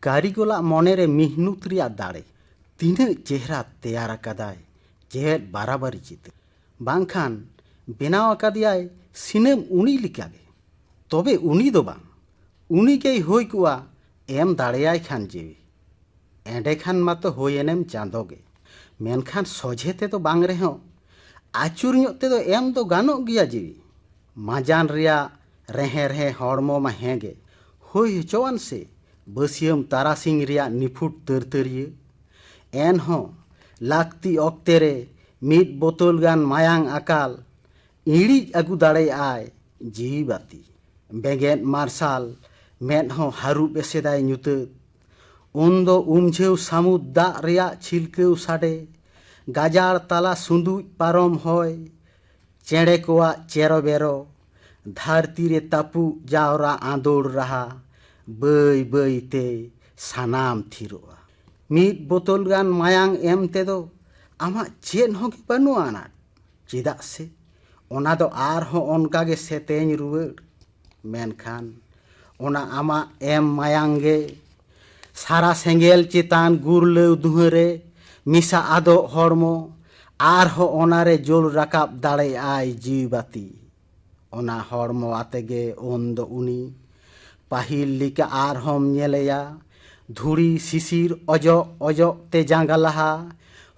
ᱠᱟᱹᱨᱤᱜᱚᱞᱟᱜ ᱢᱚᱱᱮᱨᱮ ᱢᱤᱦᱱᱩᱛ ᱨᱮᱭᱟᱜ ᱫᱟᱲᱮ᱾ ᱛᱤᱱᱟᱹᱜ ᱪᱮᱦᱨᱟ ᱛᱮᱭᱟᱨ ᱟᱠᱟᱫᱟᱭ ᱪᱮᱫ ᱵᱟᱨᱟᱵᱟᱨᱤ ᱪᱤᱛᱟᱹᱨ᱾ ᱵᱟᱝᱠᱷᱟᱱ ᱵᱮᱱᱟᱣ ᱟᱠᱟᱫᱮᱭᱟᱭ ᱥᱤᱱᱟᱹᱢ ᱩᱱᱤ ᱞᱮᱠᱟᱜᱮ᱾ ᱛᱚᱵᱮ ᱩᱱᱤ ᱫᱚ ᱵᱟᱝ, ᱩᱱᱤ ᱜᱮᱭ ᱦᱩᱭ ᱠᱚᱜᱼᱟ ᱮᱢ ᱫᱟᱲᱮᱭᱟᱭ ᱠᱷᱟᱱ ᱡᱤᱣᱤ᱾ ᱮᱸᱰᱮᱠᱷᱟᱱ ᱢᱟᱛᱚ ᱦᱩᱭ ᱮᱱᱮᱢ ᱪᱟᱸᱫᱚ ᱜᱮ᱾ ᱢᱮᱱᱠᱷᱟᱱ ᱥᱚᱡᱷᱮ ᱛᱮᱫᱚ ᱵᱟᱝ ᱨᱮᱦᱚᱸ, ᱟᱹᱪᱩᱨ ᱧᱚᱜ ᱛᱮᱫᱚ ᱮᱢ ᱫᱚ ᱜᱟᱱᱚᱜ ᱜᱮᱭᱟ ᱡᱤᱣᱤ᱾ ᱢᱟᱡᱟᱱ ᱨᱮᱭᱟᱜ ᱨᱮᱦᱮ ᱨᱮᱦᱮ ᱦᱚᱲᱢᱚ ᱢᱟ ᱦᱮᱸ ᱜᱮ, ᱦᱩᱭ ᱦᱚᱪᱚᱣᱟᱱ ᱥᱮ ᱵᱟᱹᱥᱭᱟᱹᱢ ᱛᱟᱨᱟᱥᱤᱧ ᱨᱮᱭᱟᱜ ᱱᱤᱯᱷᱩᱴ ᱛᱟᱹᱨᱛᱟᱹᱨᱤᱭᱟᱹ᱾ ᱮᱱᱦᱚᱸ ᱞᱟᱹᱠᱛᱤ ᱚᱠᱛᱮ ᱨᱮ ᱢᱤᱫ ᱵᱳᱛᱚᱞ ᱜᱟᱱ ᱢᱟᱭᱟᱝ ᱟᱠᱟᱞ ᱤᱬᱤᱡ ᱟᱹᱜᱩ ᱫᱟᱲᱮᱭᱟᱜᱼᱟᱭ ᱡᱤᱣᱤ ᱵᱟᱹᱛᱤ᱾ ᱵᱮᱸᱜᱮᱫ ᱢᱟᱨᱥᱟᱞ ᱢᱮᱫ ᱦᱚᱸ ᱦᱟᱹᱨᱩᱵ ᱮᱥᱮᱫᱟᱭ ᱧᱩᱛᱟᱹᱛ᱾ ᱩᱱᱫᱚ ᱩᱢᱡᱷᱟᱹᱣ ᱥᱟᱹᱢᱩᱫ ᱫᱟᱜ ᱨᱮᱭᱟᱜ ᱪᱷᱤᱞᱠᱟᱹᱣ ᱥᱟᱰᱮ, ᱜᱟᱡᱟᱲ ᱛᱟᱞᱟ ᱥᱩᱸᱫᱩᱡ ᱯᱟᱨᱚᱢ ᱦᱚᱭ, ᱪᱮᱬᱮ ᱠᱚᱣᱟᱜ ᱪᱮᱨᱚ ᱵᱮᱨᱚ, ᱫᱷᱟᱹᱨᱛᱤ ᱨᱮ ᱛᱟᱹᱯᱩᱜ ᱡᱟᱣᱨᱟ ᱟᱸᱫᱳᱲ ᱨᱟᱦᱟ, ᱵᱟᱹᱭ ᱵᱟᱹᱭ ᱛᱮ ᱥᱟᱱᱟᱢ ᱛᱷᱤᱨᱚᱜᱼᱟ᱾ ᱢᱤᱫ ᱵᱳᱛᱚᱞ ᱜᱟᱱ ᱢᱟᱭᱟᱝ ᱮᱢ ᱛᱮᱫᱚ ᱟᱢᱟᱜ ᱪᱮᱫ ᱦᱚᱸ ᱜᱮ ᱵᱟᱹᱱᱩᱜᱼᱟ ᱟᱱᱟᱴ᱾ ᱪᱮᱫᱟᱜ ᱥᱮ ᱚᱱᱟ ᱫᱚ ᱟᱨᱦᱚᱸ ᱚᱱᱠᱟ ᱜᱮ ᱥᱮᱛᱮᱧ ᱨᱩᱣᱟᱹᱲ᱾ ᱢᱮᱱᱠᱷᱟᱱ ᱚᱱᱟ ᱟᱢᱟᱜ ᱮᱢ ᱢᱟᱭᱟᱝ ᱜᱮ ᱥᱟᱨᱟ ᱥᱮᱸᱜᱮᱞ ᱪᱮᱛᱟᱱ ᱜᱩᱨᱞᱟᱹᱣ ᱫᱩᱦᱟᱹ ᱨᱮ ᱢᱮᱥᱟ ᱟᱫᱚᱜ ᱦᱚᱲᱢᱚ ᱟᱨᱦᱚᱸ ᱚᱱᱟᱨᱮ ᱡᱳᱞ ᱨᱟᱠᱟᱵ ᱫᱟᱲᱮᱭᱟᱜᱼᱟᱭ ᱡᱤᱣᱤ ᱵᱟᱹᱛᱤ᱾ ᱚᱱᱟ ᱦᱚᱲᱢᱚ ᱟᱛᱮ ᱜᱮ ᱩᱱ ᱫᱚ ᱩᱱᱤ ᱯᱟᱹᱦᱤᱞ ᱞᱮᱠᱟ ᱟᱨᱦᱚᱸᱢ ᱧᱮᱞᱮᱭᱟ᱾ ᱫᱷᱩᱲᱤ ᱥᱤᱥᱤᱨ ᱚᱡᱚᱜ ᱚᱡᱚᱜ ᱛᱮ ᱡᱟᱸᱜᱟ ᱞᱟᱦᱟ,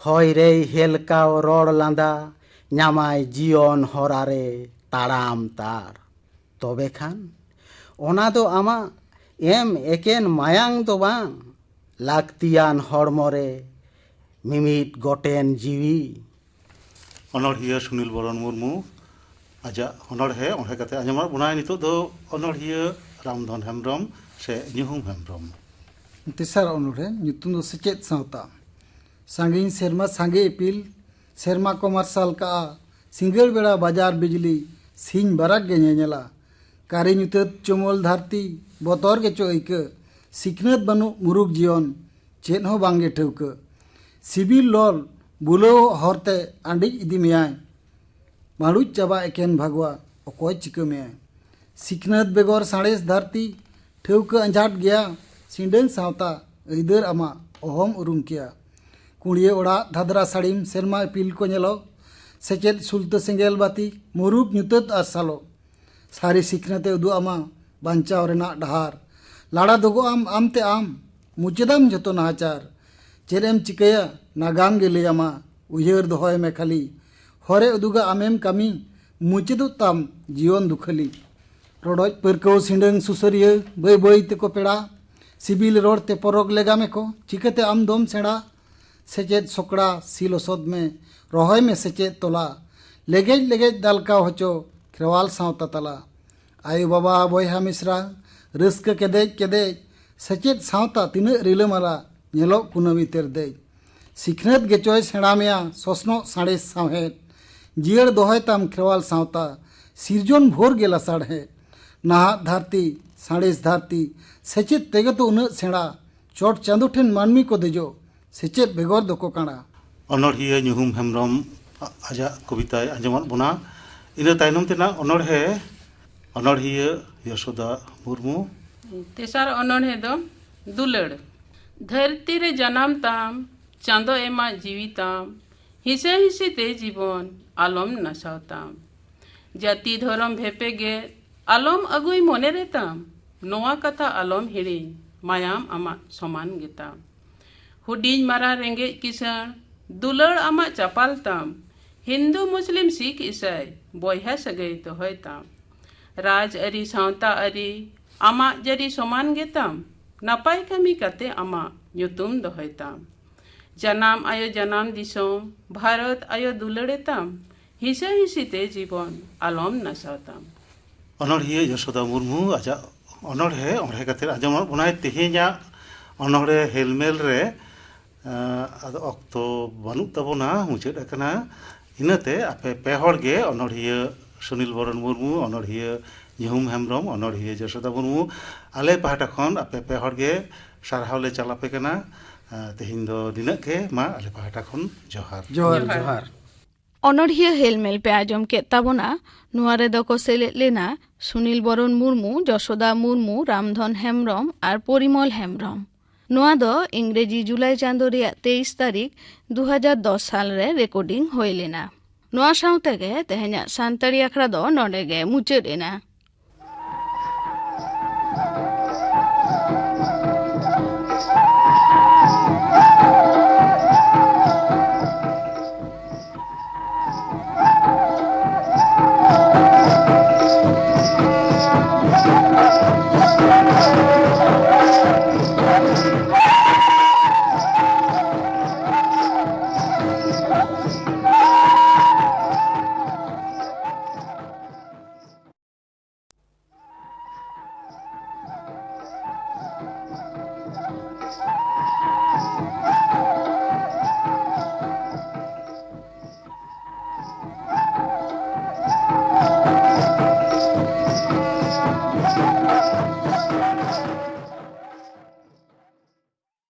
ᱦᱚᱭ ᱨᱮᱭ ᱦᱮᱞᱠᱟᱣ ᱨᱚᱲ ᱞᱟᱸᱫᱟ, ᱧᱟᱢᱟᱭ ᱡᱤᱭᱚᱱ ᱦᱚᱨᱟ ᱨᱮ ᱛᱟᱲᱟᱢ ᱛᱟᱨ᱾ ᱛᱚᱵᱮ ᱠᱷᱟᱱ ᱚᱱᱟ ᱫᱚ ᱟᱢᱟᱜ ᱮᱢ ᱮᱠᱮᱱ ᱢᱟᱭᱟᱝ ᱫᱚ ᱵᱟᱝ, ᱞᱟᱹᱠᱛᱤᱭᱟᱱ ᱦᱚᱲᱢᱚ ᱨᱮ ᱢᱤᱢᱤᱫ ᱜᱚᱴᱮᱱ ᱡᱤᱣᱤ᱾ ᱚᱱᱚᱲᱦᱤᱭᱟᱹ ᱥᱩᱱᱤᱞ ᱵᱚᱨᱚᱱ ᱢᱩᱨᱢᱩ ᱟᱡᱟᱜ ᱚᱱᱚᱲᱦᱮ ᱚᱱᱚᱲᱦᱮ ᱠᱟᱛᱮ ᱟᱸᱡᱚᱢᱟᱫ ᱵᱚᱱᱟᱭ᱾ ᱱᱤᱛᱚᱜ ᱫᱚ ᱚᱱᱚᱲᱦᱤᱭᱟᱹ ᱨᱟᱢᱫᱷᱚᱱ ᱦᱮᱢᱵᱨᱚᱢ ᱥᱮ ᱧᱩᱦᱩᱢ ᱦᱮᱢᱵᱨᱚᱢ᱾ ᱛᱮᱥᱟᱨ ᱚᱱᱚᱲᱦᱮ ᱧᱩᱛᱩᱢ ᱫᱚ ᱥᱮᱪᱮᱫ ᱥᱟᱶᱛᱟ᱾ ᱥᱟᱺᱜᱤᱧ ᱥᱮᱨᱢᱟ ᱥᱟᱸᱜᱮ ᱤᱯᱤᱞ, ᱥᱮᱨᱢᱟ ᱠᱚ ᱢᱟᱨᱥᱟᱞ ᱠᱟᱜᱼᱟ, ᱥᱤᱸᱜᱟᱹᱲ ᱵᱮᱲᱟ ᱵᱟᱡᱟᱨ ᱵᱤᱡᱽᱞᱤ, ᱥᱤᱧ ᱵᱟᱨᱟᱠ ᱜᱮ ᱧᱮᱧᱮᱞᱟ᱾ ᱠᱟᱨᱮ ᱧᱩᱛᱟᱹᱛ ᱪᱩᱢᱟᱹᱞ ᱫᱷᱟᱹᱨᱛᱤ, ᱵᱚᱛᱚᱨ ᱜᱮᱪᱚ ᱟᱹᱭᱠᱟᱹ, ᱥᱤᱠᱷᱱᱟᱹᱛ ᱵᱟᱹᱱᱩᱜ ᱢᱩᱨᱩᱠ ᱡᱤᱭᱚᱱ, ᱪᱮᱫ ᱦᱚᱸ ᱵᱟᱝᱜᱮ ᱴᱷᱟᱹᱣᱠᱟᱹ᱾ ᱥᱤᱵᱤᱞ ᱞᱚᱞ ᱵᱩᱞᱟᱹᱣ ᱦᱚᱨᱛᱮ ᱟᱸᱰᱤᱡ ᱤᱫᱤ ᱢᱮᱭᱟᱭ᱾ ᱢᱟᱹᱲᱩᱡ ᱪᱟᱵᱟ ᱮᱠᱮᱱ ᱵᱷᱟᱜᱽᱣᱟ, ᱚᱠᱚᱭ ᱪᱤᱠᱟᱹ ᱢᱮᱭᱟᱭ? ᱥᱤᱠᱷᱱᱟᱹᱛ ᱵᱮᱜᱚᱨ ᱥᱟᱬᱮᱥ ᱫᱷᱟᱹᱨᱛᱤ, ᱴᱷᱟᱹᱣᱠᱟᱹ ᱟᱸᱡᱷᱟᱴ ᱜᱮᱭᱟ᱾ ᱥᱤᱸᱰᱟᱹᱝ ᱥᱟᱶᱛᱟ, ᱟᱹᱭᱫᱟᱹᱨ ᱟᱢᱟᱜ, ᱚᱦᱚᱢ ᱩᱨᱩᱢ ᱠᱮᱭᱟ᱾ ᱠᱩᱲᱤᱭᱟᱹ ᱚᱲᱟᱜ ᱫᱷᱟᱫᱽᱨᱟ ᱥᱟᱹᱲᱤᱢ, ᱥᱮᱨᱢᱟ ᱤᱯᱤᱞ ᱠᱚ ᱧᱮᱞᱚᱜ᱾ ᱥᱮᱪᱮᱫ ᱥᱩᱞᱛᱟᱹ ᱥᱮᱸᱜᱮᱞ ᱵᱟᱹᱛᱤ, ᱢᱩᱨᱩᱠ ᱧᱩᱛᱟᱹᱛ ᱟᱨ ᱥᱟᱞᱚᱜ᱾ ᱥᱟᱹᱨᱤ ᱥᱤᱠᱷᱱᱟᱹᱛᱮ ᱩᱫᱩᱜ ᱟᱢᱟ ᱵᱟᱧᱪᱟᱣ ᱨᱮᱱᱟᱜ ᱰᱟᱦᱟᱨ᱾ ᱞᱟᱲᱟ ᱫᱚᱜᱚᱜ ᱟᱢ ᱟᱢᱛᱮ ᱟᱢ, ᱢᱩᱪᱟᱹᱫᱟᱢ ᱡᱚᱛᱚ ᱱᱟᱦᱟᱪᱟᱨ᱾ ᱪᱮᱫ ᱮᱢ ᱪᱤᱠᱟᱹᱭᱟ, ᱱᱟᱜᱟᱢ ᱜᱮ ᱞᱟᱹᱭ ᱟᱢᱟ, ᱩᱭᱦᱟᱹᱨ ᱫᱚᱦᱚᱭ ᱢᱮ ᱠᱷᱟᱹᱞᱤ᱾ ᱦᱚᱨᱮ ᱩᱫᱩᱜᱟ ᱟᱢᱮᱢ ᱠᱟᱹᱢᱤ, ᱢᱩᱪᱟᱹᱫᱚᱜ ᱛᱟᱢ ᱡᱤᱭᱚᱱ ᱫᱩᱠᱷᱟᱹᱞᱤ᱾ ᱨᱚᱰᱚᱡ ᱯᱟᱹᱨᱠᱟᱹᱣ ᱥᱤᱸᱰᱟᱹᱝ ᱥᱩᱥᱟᱹᱨᱤᱭᱟᱹ, ᱵᱟᱹᱭ ᱵᱟᱹᱭ ᱛᱮᱠᱚ ᱯᱮᱲᱟ᱾ ᱥᱤᱵᱤᱞ ᱨᱚᱲ ᱛᱮ ᱯᱚᱨᱚᱠ ᱞᱮᱜᱟᱢᱮ ᱠᱚ, ᱪᱤᱠᱟᱹᱛᱮ ᱟᱢ ᱫᱚᱢ ᱥᱮᱬᱟ? ᱥᱮᱪᱮᱫ ᱥᱚᱠᱲᱟ, ᱥᱤ ᱞᱚᱥᱚᱫ ᱢᱮ, ᱨᱚᱦᱚᱭ ᱢᱮ ᱥᱮᱪᱮᱫ ᱛᱚᱞᱟ᱾ ᱞᱮᱜᱮᱡ ᱞᱮᱜᱮᱡ ᱫᱟᱞᱠᱟᱣ ᱦᱚᱪᱚ, ᱠᱷᱮᱨᱣᱟᱞ ᱥᱟᱶᱛᱟ ᱛᱟᱞᱟ᱾ ᱟᱭᱳ ᱵᱟᱵᱟ ᱵᱚᱭᱦᱟ ᱢᱤᱥᱨᱟ, ᱨᱟᱹᱥᱠᱟᱹ ᱠᱮᱫᱮᱡ ᱠᱮᱫᱮᱡ, ᱥᱮᱪᱮᱫ ᱥᱟᱶᱛᱟ ᱛᱤᱱᱟᱹᱜ ᱨᱤᱞᱟᱹᱢᱟᱞᱟ, ᱧᱮᱞᱚᱜ ᱠᱩᱱᱟᱹᱢᱤ ᱛᱮᱨᱫᱮᱡ᱾ ᱥᱤᱠᱷᱱᱟᱹᱛ ᱜᱮᱪᱚᱭ ᱥᱮᱬᱟ ᱢᱮᱭᱟ, ᱥᱚᱥᱱᱚᱜ ᱥᱟᱬᱮᱥ ᱥᱟᱶᱦᱮᱫ᱾ ᱡᱤᱭᱟᱹᱲ ᱫᱚᱦᱚᱭ ᱛᱟᱢ ᱠᱷᱮᱨᱣᱟᱞ ᱥᱟᱶᱛᱟ, ᱥᱤᱨᱡᱚᱱ ᱵᱷᱳᱨ ᱜᱮ ᱞᱟᱥᱟᱲᱦᱮᱫ᱾ ᱱᱟᱦᱟᱜ ᱫᱷᱟᱹᱨᱛᱤ, ᱥᱟᱬᱮᱥ ᱫᱷᱟᱹᱨᱛᱤ, ᱥᱮᱪᱮᱫ ᱛᱮᱜᱮ ᱛᱚ ᱩᱱᱟᱹᱜ ᱥᱮᱬᱟ᱾ ᱪᱚᱴ ᱪᱟᱸᱫᱚ ᱴᱷᱮᱱ ᱢᱟᱹᱱᱢᱤ ᱠᱚ ᱫᱮᱡᱚᱜ, ᱥᱮᱪᱮᱫ ᱵᱮᱜᱚᱨ ᱫᱚᱠᱚ ᱠᱟᱬᱟ᱾ ᱚᱱᱚᱲᱦᱤᱭᱟᱹ ᱧᱩᱦᱩᱢ ᱦᱮᱢᱵᱨᱚᱢ ᱟᱡᱟᱜ ᱠᱚᱵᱤᱛᱟᱭ ᱟᱸᱡᱚᱢᱟᱫ ᱵᱚᱱᱟ᱾ ᱤᱱᱟᱹ ᱛᱟᱭᱱᱚᱢ ᱛᱮᱱᱟᱜ ᱚᱱᱚᱲᱦᱮ ᱚᱱᱚᱲᱦᱤᱭᱟᱹ ᱭᱚᱥᱳᱫᱟ ᱢᱩᱨᱢᱩ᱾ ᱛᱮᱥᱟᱨ ᱚᱱᱚᱲᱦᱮ ᱫᱚ ᱫᱩᱞᱟᱹᱲ᱾ ᱫᱷᱟᱹᱨᱛᱤ ᱨᱮ ᱡᱟᱱᱟᱢ ᱛᱟᱢ, ᱪᱟᱸᱫᱚ ᱮᱢᱟᱜ ᱡᱤᱣᱤ ᱛᱟᱢ, ᱦᱤᱥᱟᱹ ᱦᱤᱥᱤ ᱛᱮ ᱡᱤᱵᱚᱱ ᱟᱞᱚᱢ ᱱᱟᱥᱟᱣ ᱛᱟᱢ᱾ ᱡᱟᱹᱛᱤ ᱫᱷᱚᱨᱚᱢ ᱵᱷᱮᱯᱮᱜᱮᱫ ᱟᱞᱚᱢ ᱟᱹᱜᱩᱭ ᱢᱚᱱᱮ ᱨᱮ ᱛᱟᱢ, ᱱᱚᱣᱟ ᱠᱟᱛᱷᱟ ᱟᱞᱚᱢ ᱦᱤᱲᱤᱧ, ᱢᱟᱭᱟᱢ ᱟᱢᱟᱜ ᱥᱚᱢᱟᱱ ᱜᱮᱛᱟᱢ᱾ ᱦᱩᱰᱤᱧ ᱢᱟᱨᱟᱝ ᱨᱮᱸᱜᱮᱡ ᱠᱤᱥᱟᱹᱬ, ᱫᱩᱞᱟᱹᱲ ᱟᱢᱟᱜ ᱪᱟᱯᱟᱞ ᱛᱟᱢ᱾ ᱦᱤᱱᱫᱩ ᱢᱩᱥᱞᱤᱢ ᱥᱤᱠᱷ ᱤᱥᱟᱹᱭ, ᱵᱚᱭᱦᱟ ᱥᱟᱹᱜᱟᱹᱭ ᱫᱚᱦᱚᱭ ᱛᱟᱢ᱾ ᱨᱟᱡᱽ ᱟᱹᱨᱤ ᱥᱟᱶᱛᱟ ᱟᱹᱨᱤ, ᱟᱢᱟᱜ ᱡᱟᱹᱨᱤ ᱥᱚᱢᱟᱱ ᱜᱮᱛᱟᱢ᱾ ᱱᱟᱯᱟᱭ ᱠᱟᱹᱢᱤ ᱠᱟᱛᱮ ᱟᱢᱟᱜ ᱧᱩᱛᱩᱢ ᱫᱚᱦᱚᱭ ᱛᱟᱢ᱾ ᱡᱟᱱᱟᱢ ᱟᱭᱳ ᱡᱟᱱᱟᱢ ᱫᱤᱥᱚᱢ, ᱵᱷᱟᱨᱚᱛ ᱟᱭᱳ ᱫᱩᱞᱟᱹᱲᱮ ᱛᱟᱢ, ᱦᱤᱥᱟᱹ ᱦᱤᱥᱤ ᱛᱮ ᱡᱤᱵᱚᱱ ᱟᱞᱚᱢ ᱱᱟᱥᱟᱣ ᱛᱟᱢ᱾ ᱚᱱᱚᱬᱦᱤᱭᱟᱹ ᱡᱚᱥᱳᱫᱟ ᱢᱩᱨᱢᱩ ᱟᱡᱟᱜ ᱚᱱᱚᱬᱦᱮ ᱚᱬᱦᱮ ᱠᱟᱛᱮ ᱟᱸᱡᱚᱢᱟᱫ ᱵᱚᱱᱟᱭ ᱛᱮᱦᱮᱧᱟᱜ ᱚᱱᱚᱬᱦᱮ ᱦᱮᱞᱢᱮᱞ ᱨᱮ᱾ ᱟᱸ, ᱟᱫᱚ ᱚᱠᱛᱚ ᱵᱟᱹᱱᱩᱜ ᱛᱟᱵᱚᱱᱟ, ᱢᱩᱪᱟᱹᱫ ᱟᱠᱟᱱᱟ᱾ ᱤᱱᱟᱹᱛᱮ ᱟᱯᱮ ᱯᱮ ᱦᱚᱲ ᱜᱮ, ᱚᱱᱚᱬᱦᱤᱭᱟᱹ ᱥᱩᱱᱤᱞ ᱵᱚᱨᱚᱱ ᱢᱩᱨᱢᱩ, ᱚᱱᱚᱬᱦᱤᱭᱟᱹ ᱧᱩᱦᱩᱢ ᱦᱮᱢᱵᱨᱚᱢ, ᱚᱱᱚᱬᱦᱤᱭᱟᱹ ᱡᱚᱥᱳᱫᱟ ᱢᱩᱨᱢᱩ, ᱟᱞᱮ ᱯᱟᱦᱴᱟ ᱠᱷᱚᱱ ᱟᱯᱮ ᱯᱮ ᱦᱚᱲ ᱜᱮ ᱥᱟᱨᱦᱟᱣ ᱞᱮ ᱪᱟᱞ ᱟᱯᱮ ᱠᱟᱱᱟ᱾ ᱟᱸ, ᱛᱮᱦᱮᱧ ᱫᱚ ᱱᱤᱱᱟᱹᱜ ᱜᱮ, ᱢᱟ ᱟᱞᱮ ᱯᱟᱦᱴᱟ ᱠᱷᱚᱱ ᱡᱚᱦᱟᱨ᱾ ᱡᱚᱦᱟᱨ, ᱡᱚᱦᱟᱨ᱾ ᱡᱚᱦᱟᱨ᱾ ᱚᱱᱚᱬᱦᱤᱭᱟᱹ ᱦᱮᱞᱢᱮᱞ ᱯᱮ ᱟᱸᱡᱚᱢ ᱠᱮᱫ ᱛᱟᱵᱚᱱᱟ᱾ ᱱᱚᱣᱟ ᱨᱮᱫᱚ ᱠᱚ ᱥᱮᱞᱮᱫ ᱞᱮᱱᱟ ᱥᱩᱱᱤᱞ ᱵᱚᱨᱚᱱ ᱢᱩᱨᱢᱩ, ᱡᱚᱥᱳᱫᱟ ᱢᱩᱨᱢᱩ, ᱨᱟᱢᱫᱷᱚᱱ ᱦᱮᱢᱵᱨᱚᱢ ᱟᱨ ᱯᱚᱨᱤᱢᱚᱞ ᱦᱮᱢᱵᱨᱚᱢ᱾ ᱱᱚᱣᱟ ᱫᱚ ᱤᱝᱨᱮᱡᱤ ᱡᱩᱞᱟᱭ ᱪᱟᱸᱫᱳ ᱨᱮᱭᱟᱜ ᱛᱮᱭᱤᱥ ᱛᱟᱹᱨᱤᱠᱷ ᱫᱩ ᱦᱟᱡᱟᱨ ᱫᱚᱥ ᱥᱟᱞ ᱨᱮ ᱨᱮᱠᱚᱨᱰᱤᱝ ᱦᱩᱭ ᱞᱮᱱᱟ᱾ ᱱᱚᱣᱟ ᱥᱟᱶ ᱛᱮᱜᱮ ᱛᱮᱦᱮᱧᱟᱜ ᱥᱟᱱᱛᱟᱲᱤ ᱟᱠᱷᱲᱟ ᱫᱚ ᱱᱚᱰᱮ ᱜᱮ ᱢᱩᱪᱟᱹᱫ ᱮᱱᱟ᱾